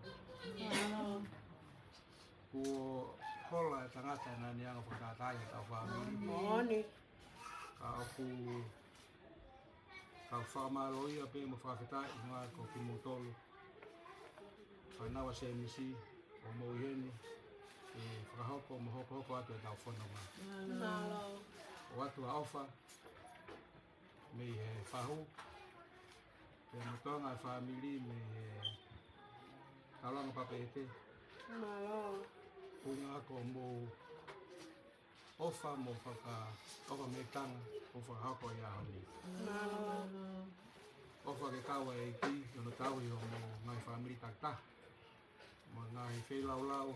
Mālō. Kuo hola e tangata ʻene anga fakatātā ʻi heʻetau fāmili. Moʻoni. Ka ʻoku tau fakamālōʻia pē mo fakafetaʻi ʻuhinga ko kimoutolu fānau ʻa Semisi ʻoku mou ʻi heni, ʻe fakahoko mo hokohoko atu ʻetau fononga. Mālō. ʻOatu ʻa e ʻofa mei he fahu, pea mo e toenga e fāmili mei he taulanga Papeʻete. Mālō. ʻUhinga ko hoʻomou ʻOfa mo faka, ʻofa mei Tonga, ʻofa hoko ʻi he ʻaho ni. ʻOfa ke kau ʻa e ʻEiki, ʻi hono tauhi hoʻomou ngaahi fāmili takitaha, mo e ngaahi feilaulau,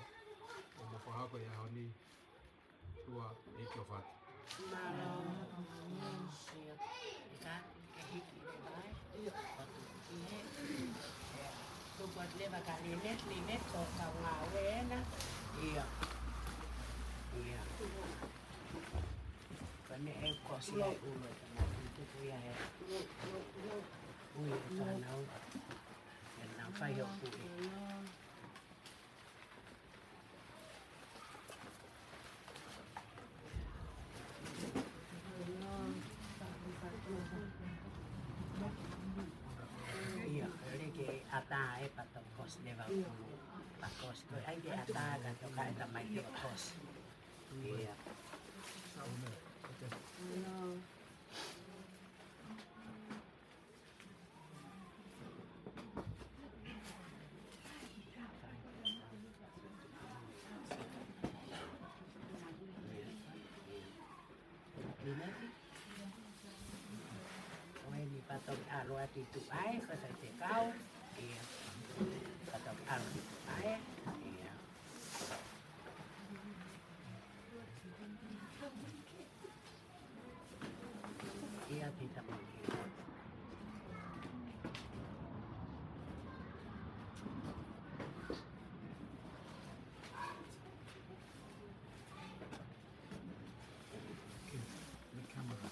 ʻo mo fakahoko ʻi he ʻaho ni, ʻOtua ʻEiki ʻofa atu. Mālō. Ia, ʻi ka, ke hiki ʻi he vai. Ia. Tuku atu leva kia Linet, Linet, ko e kau ngāue ena. Ia. Ia. Ko ʻene ʻe kosi ai ulo, tuku ia he. Ui, fānau. Ke nau fai hoʻo kui. Ia, lele ke ʻatā ē pea toki kosi leva ʻo pulu. Pea kosi ko ē, ʻai ke ʻatā ka toka e tamaiki ʻo kosi. Ia. ʻOku ʻi ai ni pea toki ʻalu atu ʻi tuʻa ē, ko e fai te kau. Ia. Pea toki ʻalu atu ʻi tuʻa ē. Ia. Ia, kita pergi. Okay, the camera.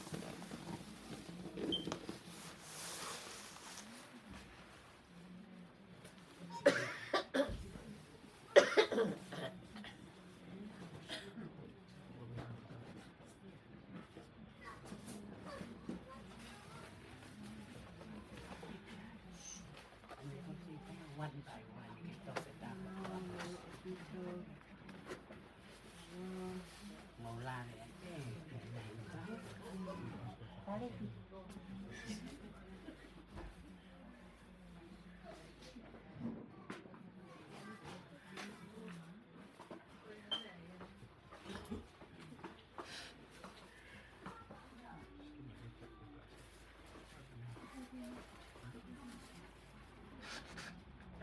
One by one, you can toss it down. Mau lale ē.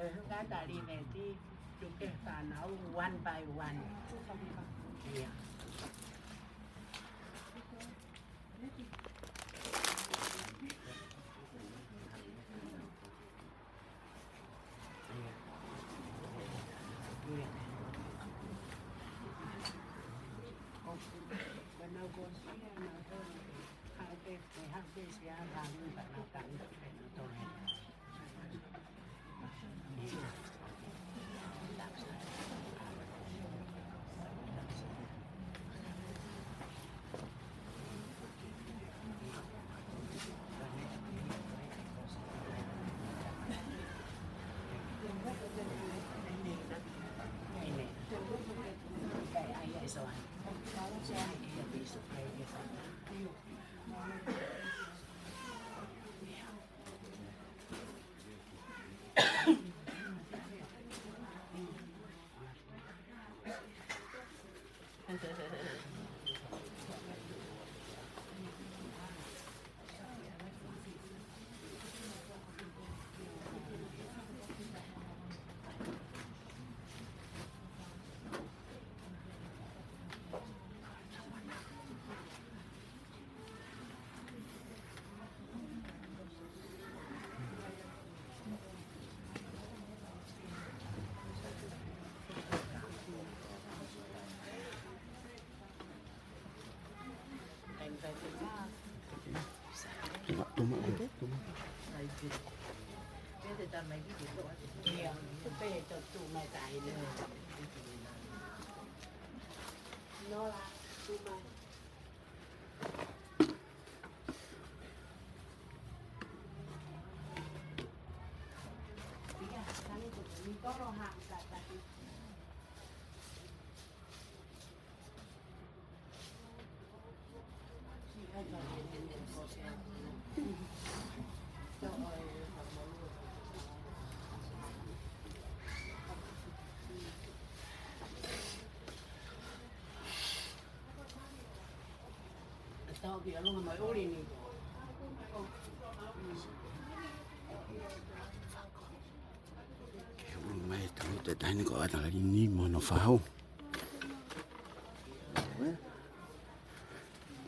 ʻE, ka tali me ti, tuku e fānau one by one. Ia. Tuma, tuma, tuma. Ia, ko e pē tau tuma tai ne. Nola, tuma. Ke ʻulu mai e tangata taʻahine ko ʻAtalani mo hono fānau.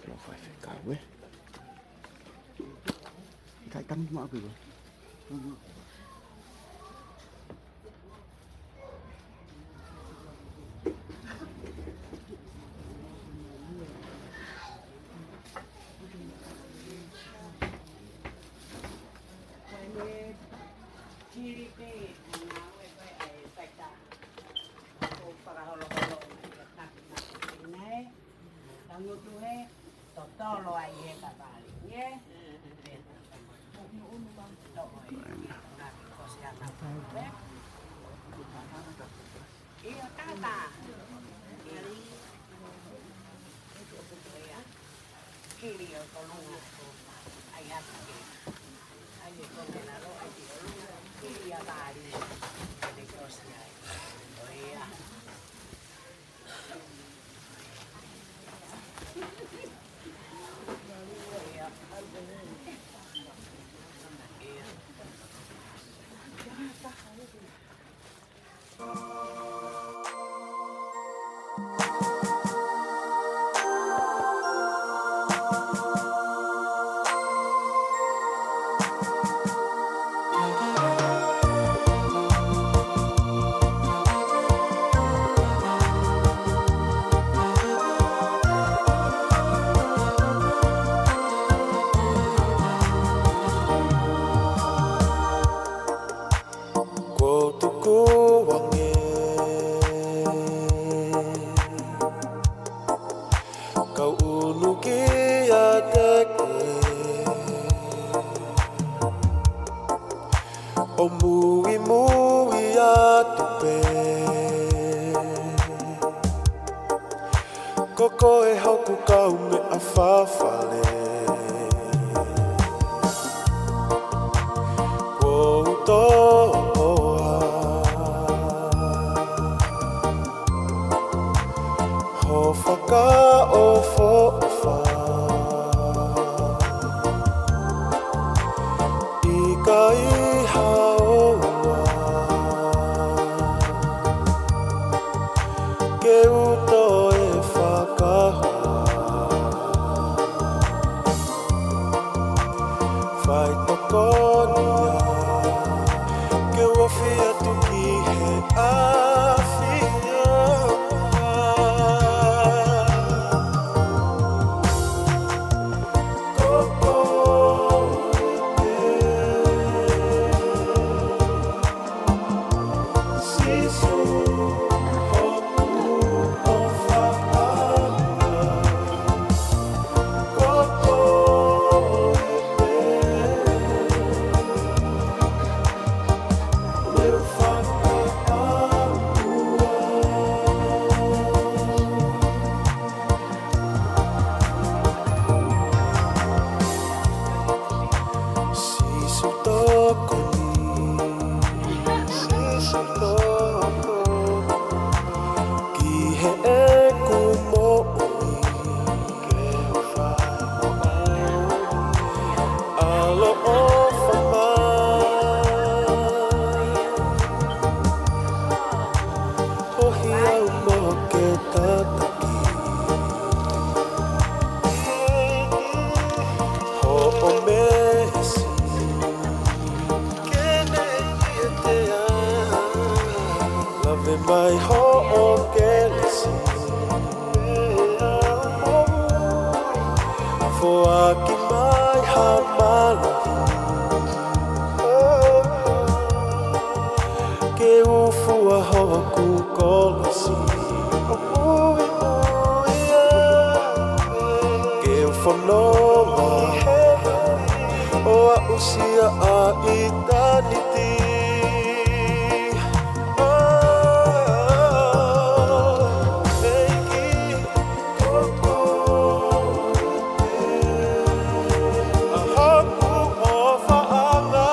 Lo fai fekau, ē. Kai tami mo aku, ē. Tangutu he, totolo ai he kavali, ē? Unu, unu, mang. Toko e, ngaahi kosi ana, ē? Ia tata. Ia. Kili ʻo tolunga. Ai ata ke. Ai e konga na lo, ai ki ʻolunga. Kili ʻa vali. Kili kosi ai. ʻO ia. Kuo u tukuange, kau ʻunu kiate koe, ʻo muimui atu pē. Ko koe hoku kaumeʻa fafale. Kuo u toʻoa ho fakaʻofoʻofa. ʻIkai haoa ke u toe fakahoa. Faitokonia ke u ofi atu ki he ʻAfiona. Ko koe, Sīsū, hoku ʻofaʻanga. Ko koe pē, leu fakaʻauha. Sīsū tokoni, Sīsū tokoni ki heʻeku moʻui, ke u fai moʻoni. ʻAloʻofa mai, ʻohi au mo ke tataki. Hoʻo meesi, ke ne ʻiate au. Lave mai hoʻo kelesi. Foaki mai ha mālohi. Ke u fua hoku kolosi. Ke u fononga ʻo aʻusia ʻa ʻitāniti. ʻEiki, ko koe pē, ʻa hoku ʻofaʻanga.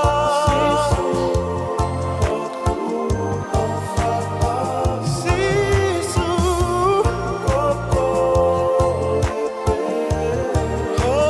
Sīsū, ko koe pē, ʻa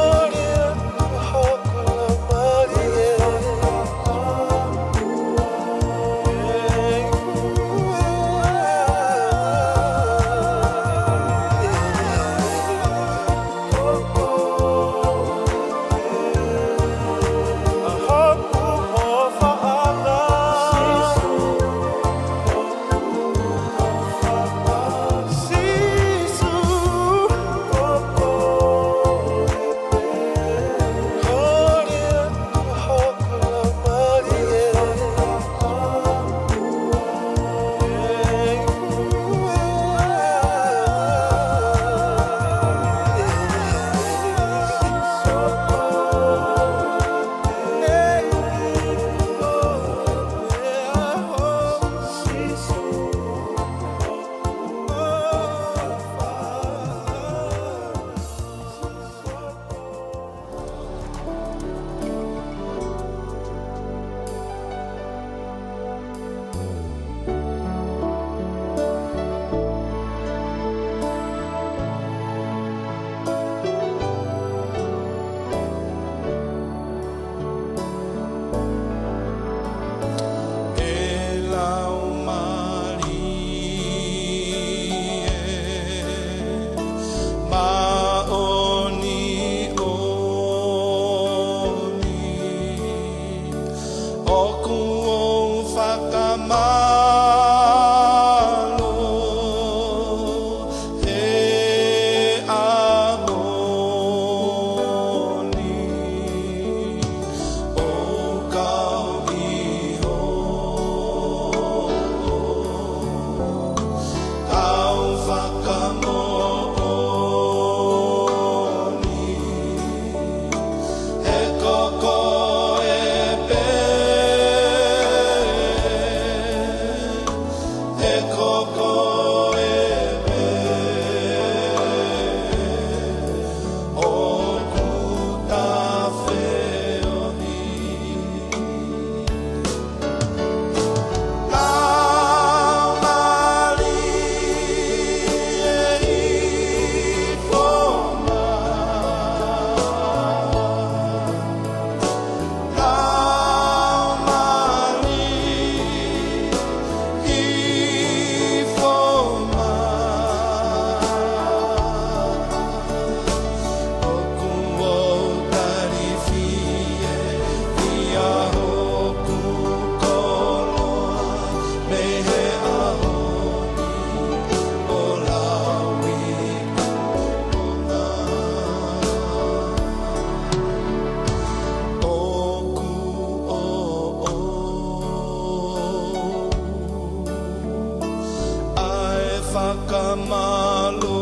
Mālō,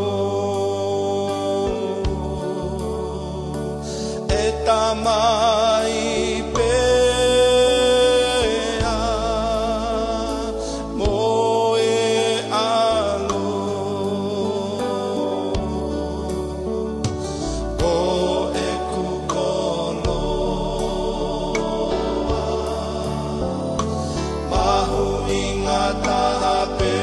ʻe Tamai pē mo e ʻAlo, ko ʻeku koloa mahuʻinga taha pē.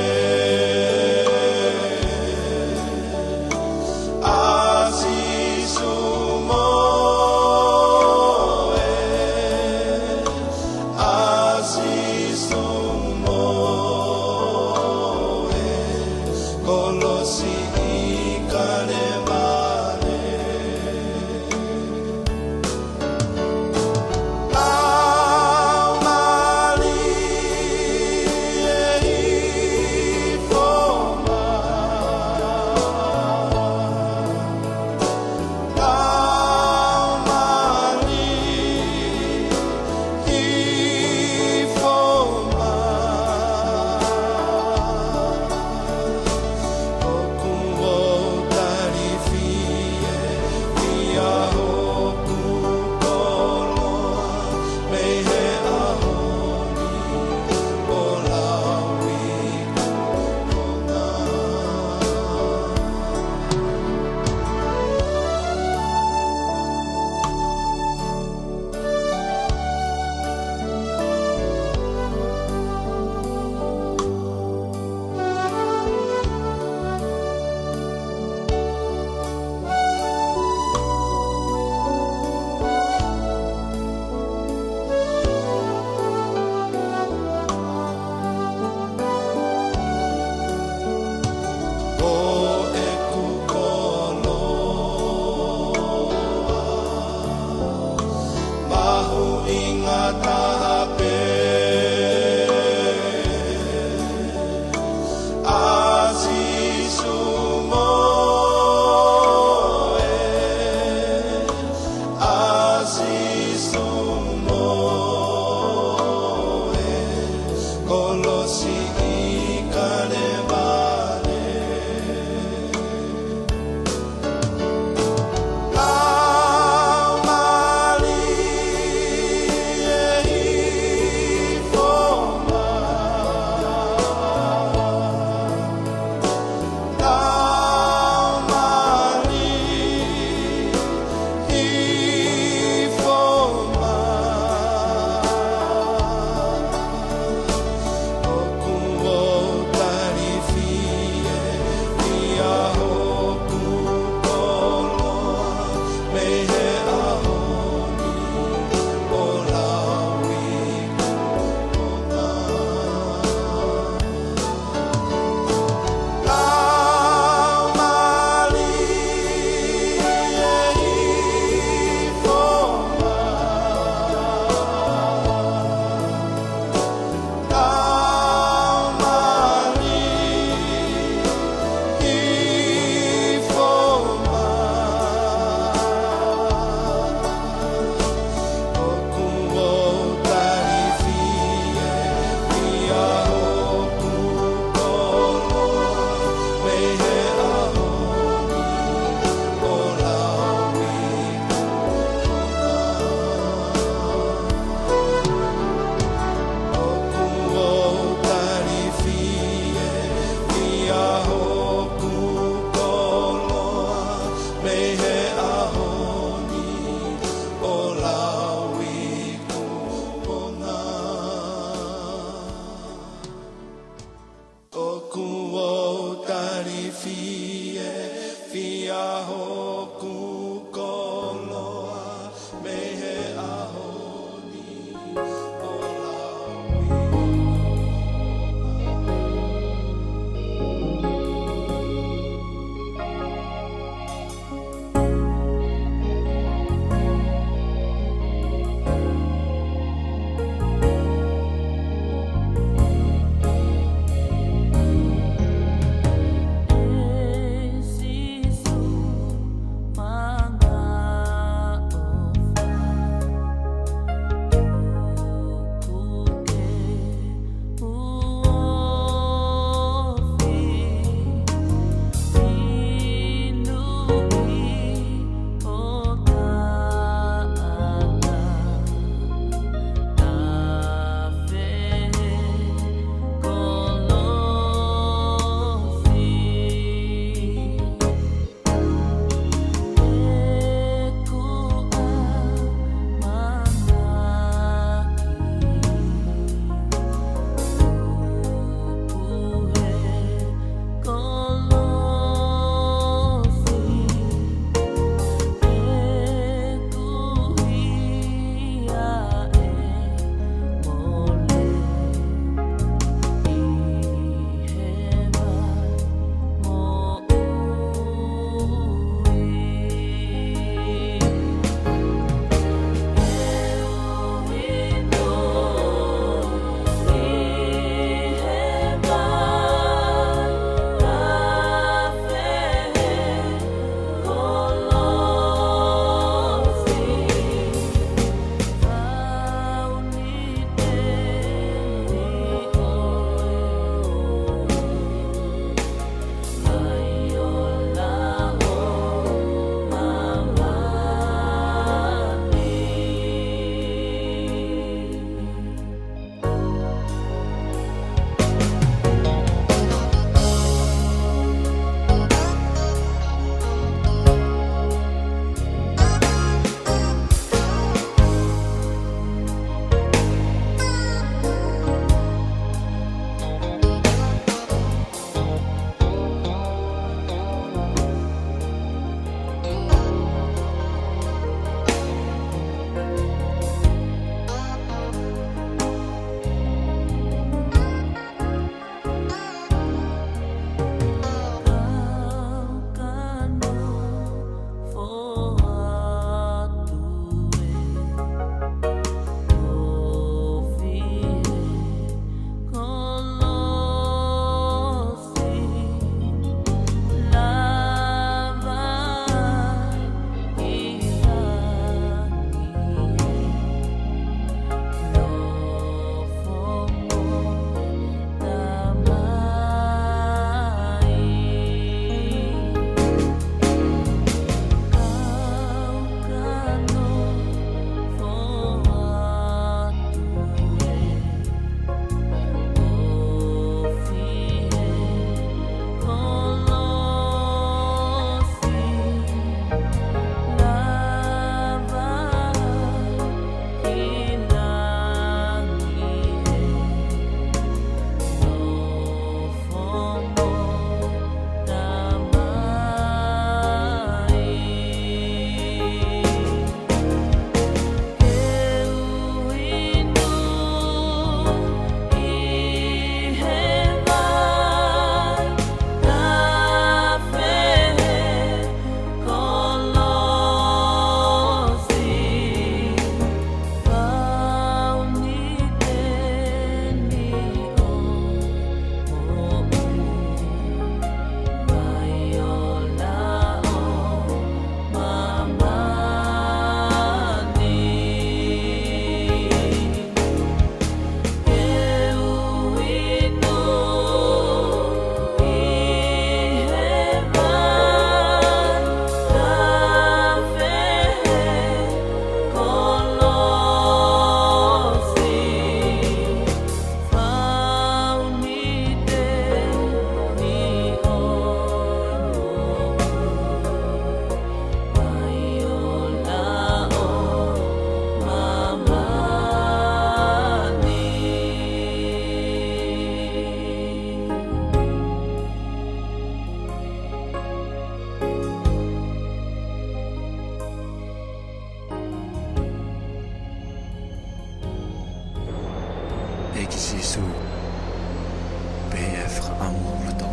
ʻAmu hoku loto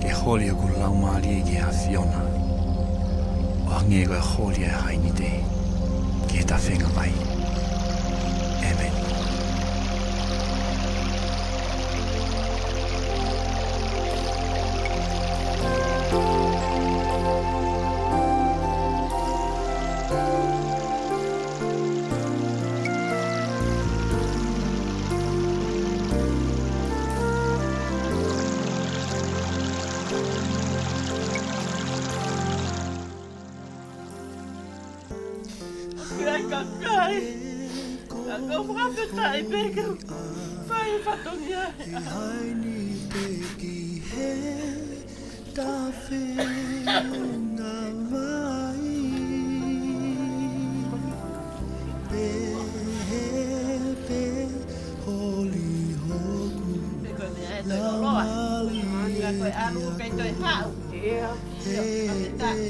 ke holi hoku laumālie ki he ʻAfiona, ʻo hangē ko e holi ʻa e hainite ki he tafenga vai. ʻĒmeni. Kae kakai, ka ʻoku ou fakafetaʻi pē ke u fai fatongia he ʻaho ni pē ki he tafenga vai. Pehē pē holi hoku laumālie. Ia, ko e ʻalu kei toe haʻu. Ia, fakafetaʻi.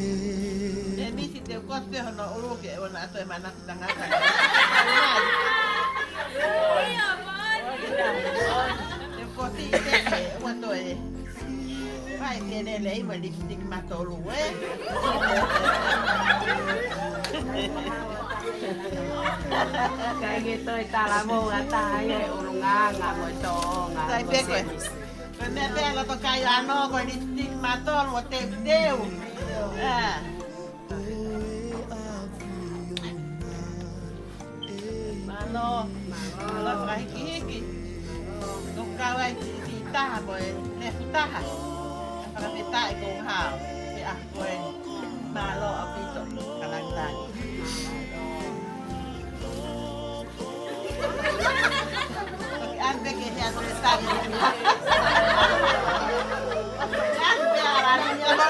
Te u kosi pē hono ʻulu ke ʻoua naʻa toe manatu tangata. Te u kosi pē ke ʻoua toe fai ke lele ʻi mo e lipstick matolu, ē? Kae ke toe talamou ʻa e taha ia e ʻulungaanga mo e tōʻonga. Sai pē ko e. Ko e meʻa pē ʻa e loto kai ano ko e lipstick matolu ʻo teuteu. Ā. Mālō, mālō fakahikihiki. Ko e kau ai ki, ki taha mo e nefu taha. Fakafetaʻi ko e hao. He ʻaho ko eni. Mālō ʻaupito. Ka langilangi. Toki ʻai pē ke hea ko e saki. Toki ʻai pē ʻa la ni ʻa la.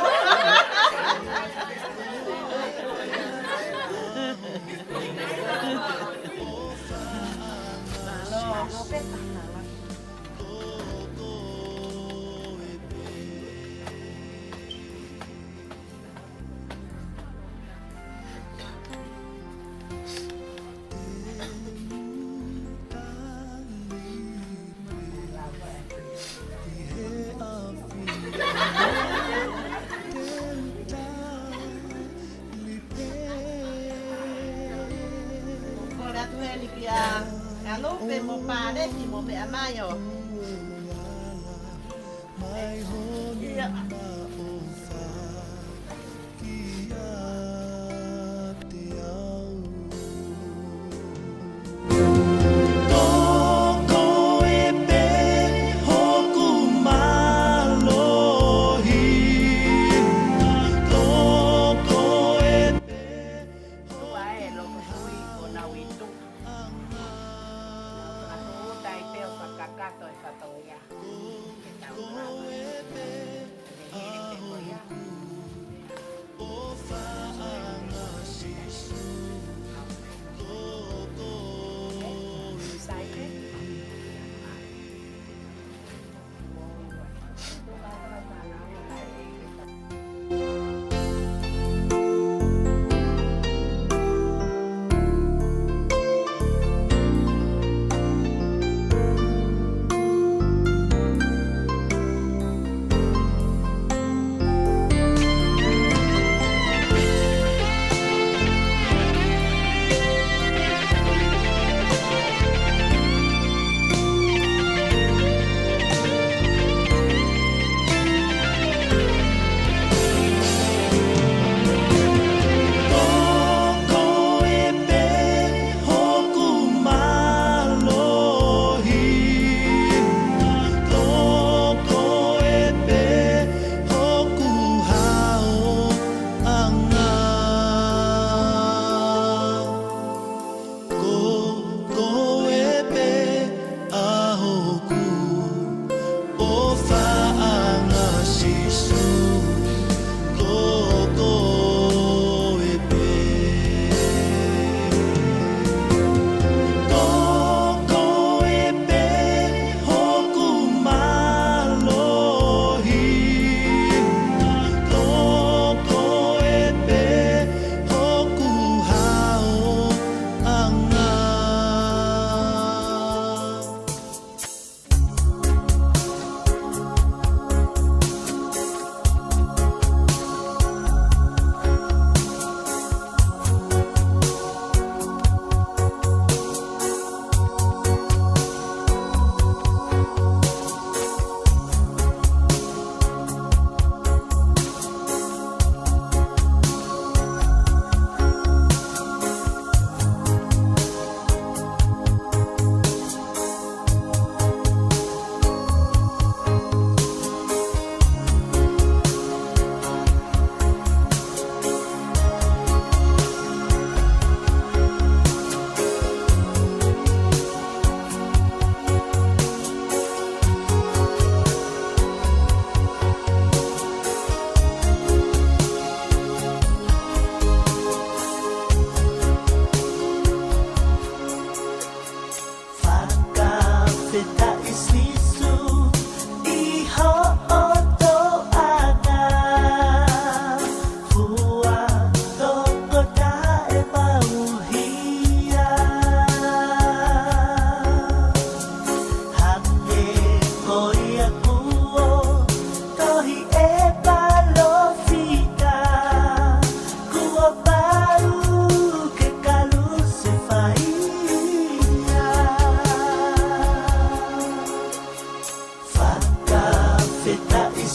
Kole atu heni kia Lupe mo Palesi mo meʻa mai ʻo. Ia. Ko koe pē hoku mālohi, ko koe pē. Ua e loko sui ko Nauitu. Atu uta i peo ka kakato e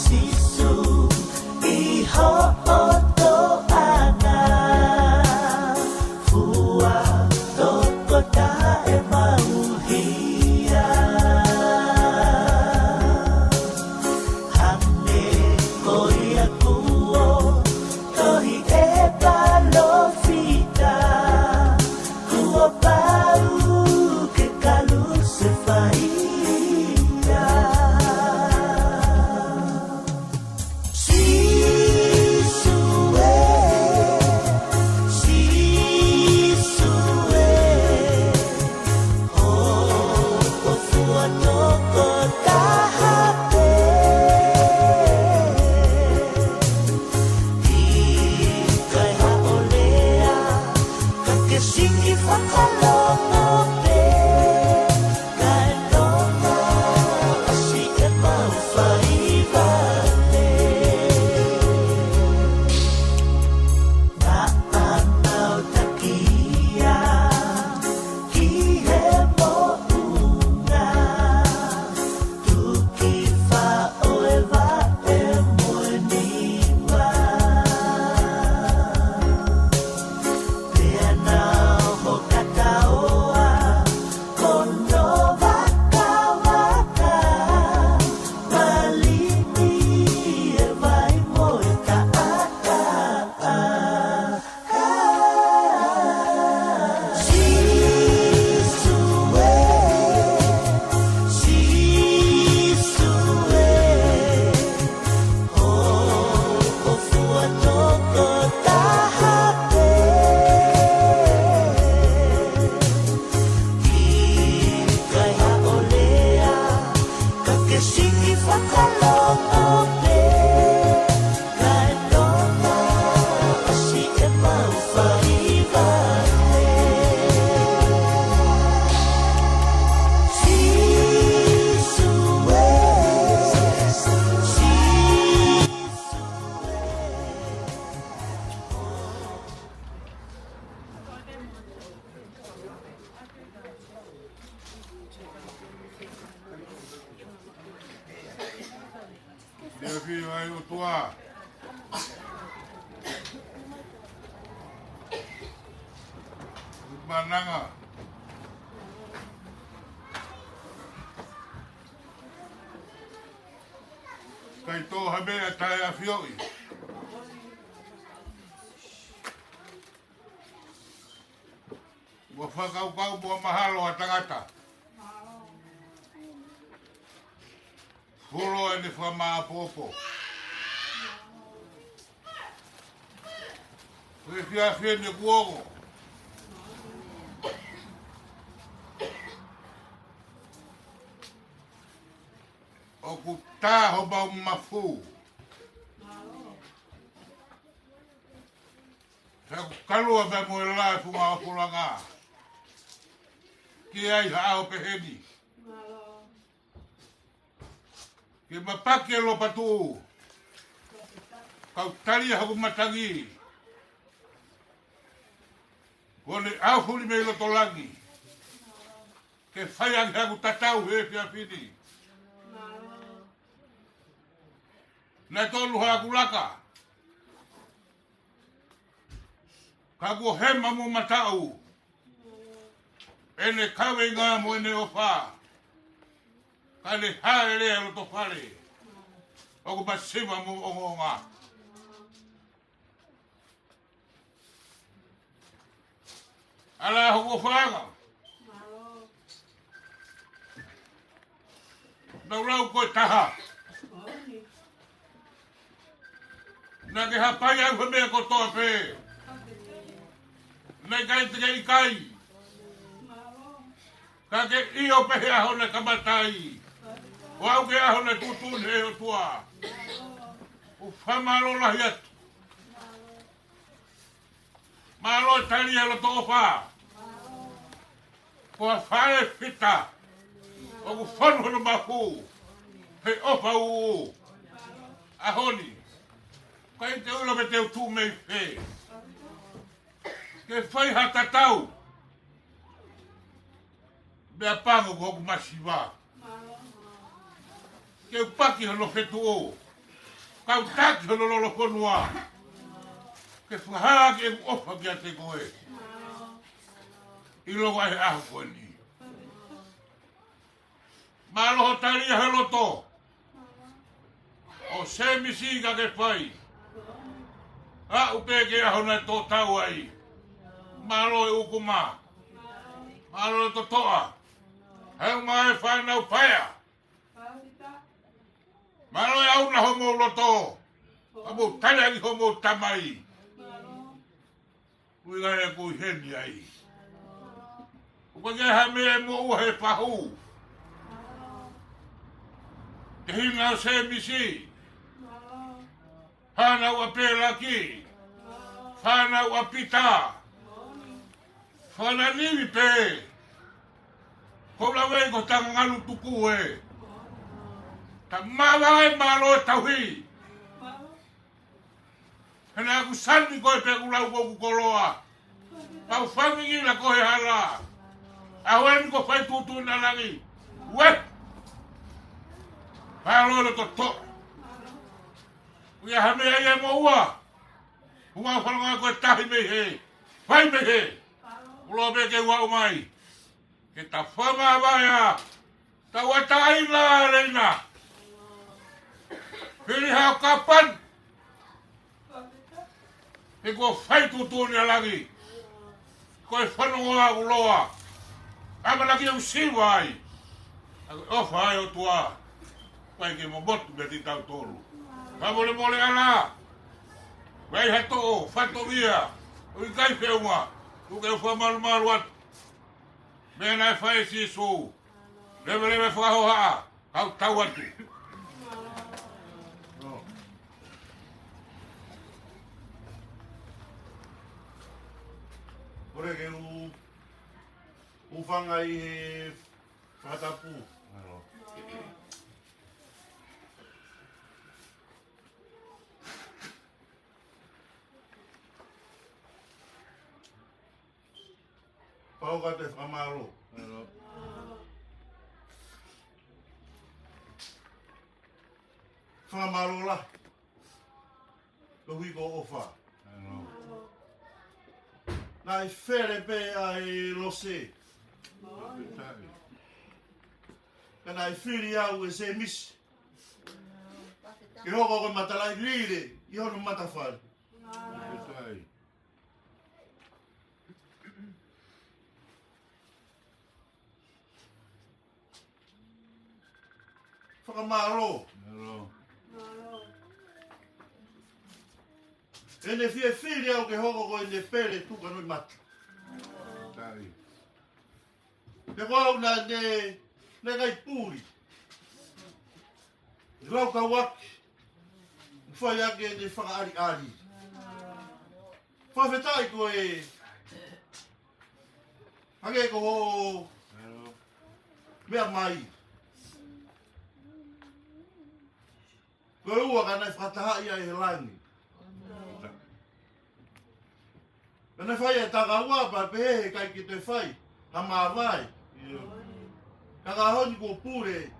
Sīsū, ʻi hoʻo toʻanga, fua tokotaha ʻemau hia. Hangē ko ia kuo tohi ʻe he palōfita, kuo pau ke kalusefai ia. Sīsū ē, Sīsū ē, hoʻo fua tokotaha pē. ʻIkai haʻo lea, ka ke siki fakalongo pē. Kae toka ʻasi ʻemau fai vale. Naʻa mau taki ia ki he moʻunga, tuki faʻo e vaʻe mo e niva. Pea nau hokataoa hono vakavaka, malini e vai mo e taʻataʻa. Sīsū ē, Sīsū ē, hoʻo fua tokotaha pē. ʻIkai haʻo lea, ka ke siki fakalongo pē. Kae toka ʻasi ʻemau fai vale. Sīsū ē, Sīsū ē. Fiefia ʻa e ʻOtua. Mananga. ʻIkai tō ha meʻa taʻeʻafioʻi. Mo fakakaukau mo mahalo ʻa tangata. Fuoloa ʻene fakamāʻopoʻopo. Ko e efiafi eni kuo ongo, ʻoku tā homau mafu. He ʻoku kalua pē mo e laʻā e funga ʻofulanga. Ki ai ha ʻaho pehē ni. Ke mapaki e lopa tuʻu. Kau talia hoku matangi. Kuo ne ʻaufuli mei loto langi. Ke fai ange haku tatau he efiafi ni. Naʻe tonu haku laka. Ka kuo hema mo mataʻu ʻene kaveinga mo ʻene ʻofa. Ka ne hāʻele ʻi loto fale. ʻOku masiva mo ongoonga. ʻAla hoku ʻofaʻanga. Naʻa ku lau ko e taha. Naʻa ke hapai au he meʻa kotoa pē. Naʻe ʻikai te ke ʻikai. Ka ke ʻio pē he ʻaho naʻe kamata ai. ʻO aʻu ki he ʻaho naʻe tuʻutuʻuni ʻe he ʻOtua. ʻOku fakamālō lahi atu. Mālō e tali e loto ʻofa. Ko e fale fita ʻoku fonu hono mafu he ʻofa ʻuʻu. ʻAho ni, ʻikai te u ʻilo pe te u tuʻu mei fē. Ke fai ha tatau. Meʻapango ko hoku masiva. Ke u paki hono fetuʻu. Kau taki hono lolofonua ke fakahā ʻeku ʻofa kiate koe ʻi loto ʻa e ʻaho ko eni. Mālō hoʻo tali ʻa e loto ʻo Sēmisi ka ke fai. Aʻu pē ki he ʻaho naʻe tō tau ai. Mālō e ʻukuma. Mālō e totoʻa. He ʻoku mai fānau paea. Mālō e ʻauna homou loto. Ka mou tali ange homou tamai. Ui ngai e kui heni ai. ʻOku ʻikai ha meʻa ʻe moʻua he fahu. Te hinga ʻo Sēmisi. Fānau ʻa Pelaki. Fānau ʻa Pita. Fānau Nivi pē. Ko la vei ko tanga ngalu tuku e. Ta mavae mālō e tauhi. Hena ʻoku sani koe pē ʻoku lau ko ʻoku koloa. Pau fangingila ko he hala. ʻAho eni ko fai tuʻutuʻuni ʻa langi. Ue. Mālō e loto toʻa. ʻOku ʻikai ha meʻa ia ʻe moʻua. Hunga fanonga ko e tahi mei he. Fai mei he. Ulo pē ke ua ʻomai. Ke ta fakamavae ʻa tauʻatāina ʻa Leina. Pili hao kapan. He ko fai tuʻutuʻuni ʻa langi. Ko e fanongoa uloa. ʻAmanaki ʻoku siva ai. ʻA ko e ʻofa ai ʻOtua. Fai ke momotu mei he tautolu. Fakamolemole ʻa la. Vai ha toʻo, fato ia. ʻOku ʻikai feʻunga. ʻOku ke fakamalumalu atu. Meʻa naʻe fai ʻe Sīsū. Leveleve fakahohaʻa. Kau tau atu. Kole ke u, u fangai he fakatapu. Pau ka te fakamālō. Fakamālō la. Ko hui ko ʻofa. Naʻe fele pē ʻa e lose. Ka naʻe fili au ʻe Sēmisi. Ke hoko ko e matalaʻi lile ʻi hono matafale. Fakamālō. ʻEne fie fili au ke hoko ko ʻene pele tuka noi mata. Te ko au naʻe, naʻe kai puli. Lau kauaki. Fai ake ʻene fakaʻaliʻali. Fakafetaʻi ko e hangē ko hoʻo meʻa mai. Ko e ua ka naʻe fakatahaʻi ai he langi. Ka naʻe fai e takaua pea pehē he ʻikai ke te fai ha māvae. Ka ka honi kuo pule.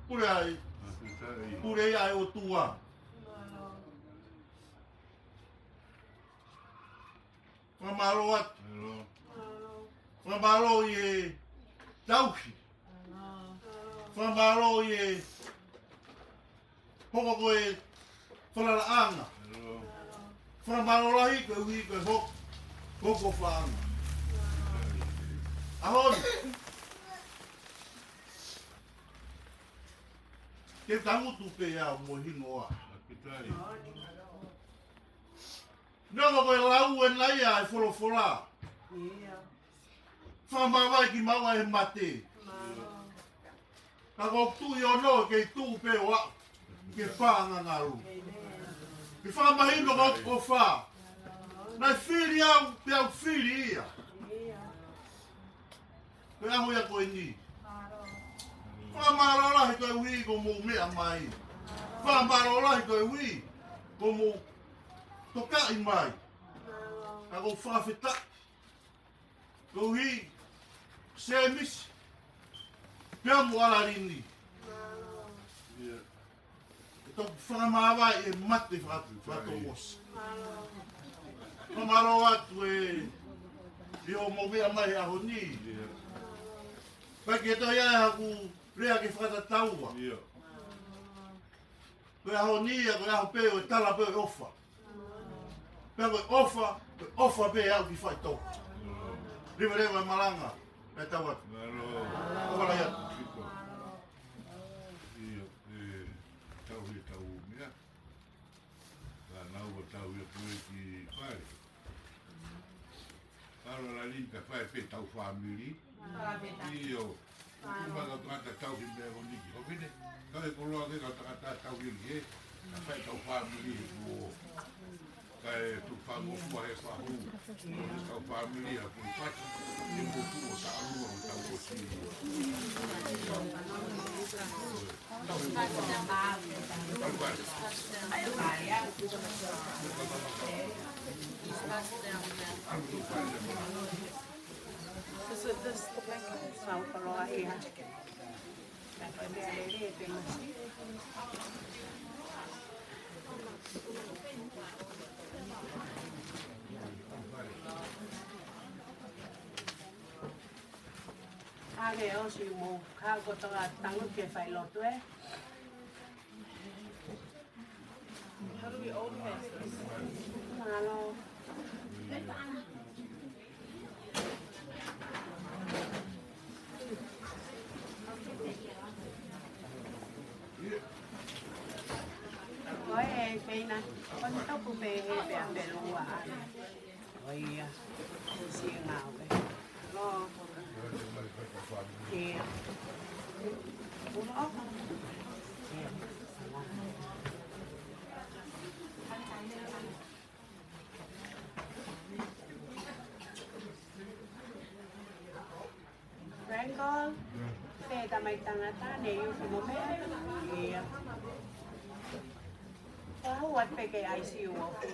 Pule ai. Pule ai ʻOtua. Fakamālō atu. Fakamālō ʻi he tauhi. Fakamālō ʻi he hoko ko e falalaʻanga. Fakamālō lahi koeʻuhi ko e hoko ko e faʻanga. ʻAho ni. Ke tangutu pē au mo hingoa. Nonga ko e lau ʻe nai ʻa e folofola. Fakamavae kimaua he mate. Ka ko tuʻi ono ke tuʻu pē ʻo aʻu ke fakangangalu. Ke fakamahino ko ʻofa. Naʻe fili au, pea u fili ia. Ko e ʻaho ia ko eni. Fakamālō lahi koeʻuhi ko mou meʻa mai. Fakamālō lahi koeʻuhi ko mou tokaʻi mai. Ka ko fakafetaʻi. Koeʻuhi Sēmisi. Pea mo ʻAlalini. Ia. Toki fakamāvae e mate fakatu, fakatu ʻosi. Fakamālō atu e, ʻi hoʻomou meʻa mai he ʻaho ni. Pea ke toe ʻi ai haku lea ke fakatataua. Ko e ʻaho ni ia, ko e ʻaho pē ʻo e tala pē ʻo e ʻofa. Pea ko e ʻofa, ko e ʻofa pē ʻe aʻu ki faʻitoka. Leveleva e malanga, pea tau atu. ʻOfa lahi atu. ʻIo, ʻe, tau he tau meʻa. Ka nau ua tau ia pue ki fale. Palo la lini ka fai pē tau fāmili. ʻIo. Kuma ka tangata tau ki mea ko niki. Ko kene, ka e koloa ke ka tangata tau ki he. Ka fai tau fāmili he kuo. Ka e tu fāmili fua he fahu. Tau fāmili a kui fati. Ni mo tu o sa alua o tau o si. ʻAle ʻosi mo ka ko toka tango ke fai lotu ē. How do we own this? Mālō. Ko e pē ena, ko e topu pē he pea pē lua ʻana. ʻOia, ʻosi e ngāue. Lo. Ia. Ulo. Ia. Franco, pē tamai tangata ne ʻi uki mo meʻa. Ia. Ko hua pē ke I C U ʻoku.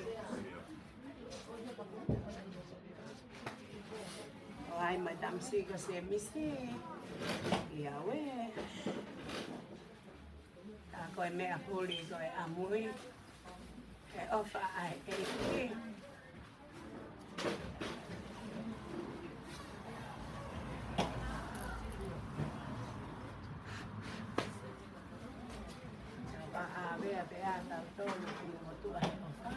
ʻO ai mai tamasiʻi ko se misi. Ia ue. Ka ko e meʻa huli ko e ʻamui. He ʻofa ʻa e ʻEiki. Ka ʻave ʻa pē ʻa tautolu ki he motuʻa he ʻofa.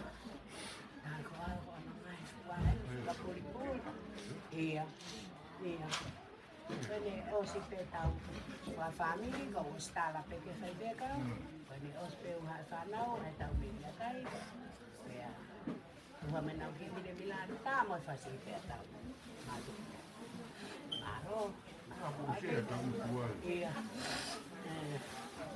Ka ko au ko ana mai fua e fua pulipuli. Ia, ia. Ko ʻene ʻosi pē tau fua fāmili, ko ʻosi tala pē ke fai pē kau. Ko ʻene ʻosi pē ʻuha e fānau, ʻa e tau meʻa kai. Pea. Ua mena ki mile mila anu tā mo e fasi pea tau. Mālō. Mālō. Mālō. Ia. Ē.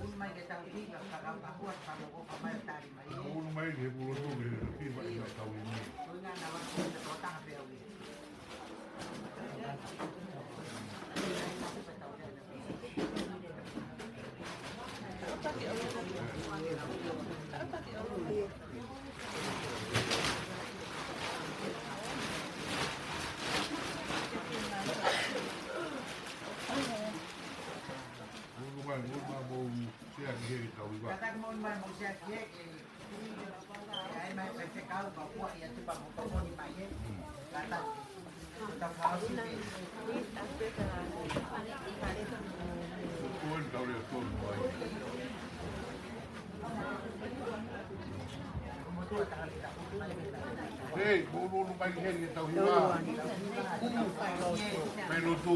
Unu mai ke tau hiva, ka kau ka hua, ka mo ko ka mai tali mai. Unu mai ke pulo tu ke hiva ʻi tau ini. Ko ina na wa ko ta pe au. Ulu mai, ulu mai, mo sia ki he tau iwa. Kata mo mai mo sia ki he. Hei, mo ulu mai heni e tau hiva. Mai lotu.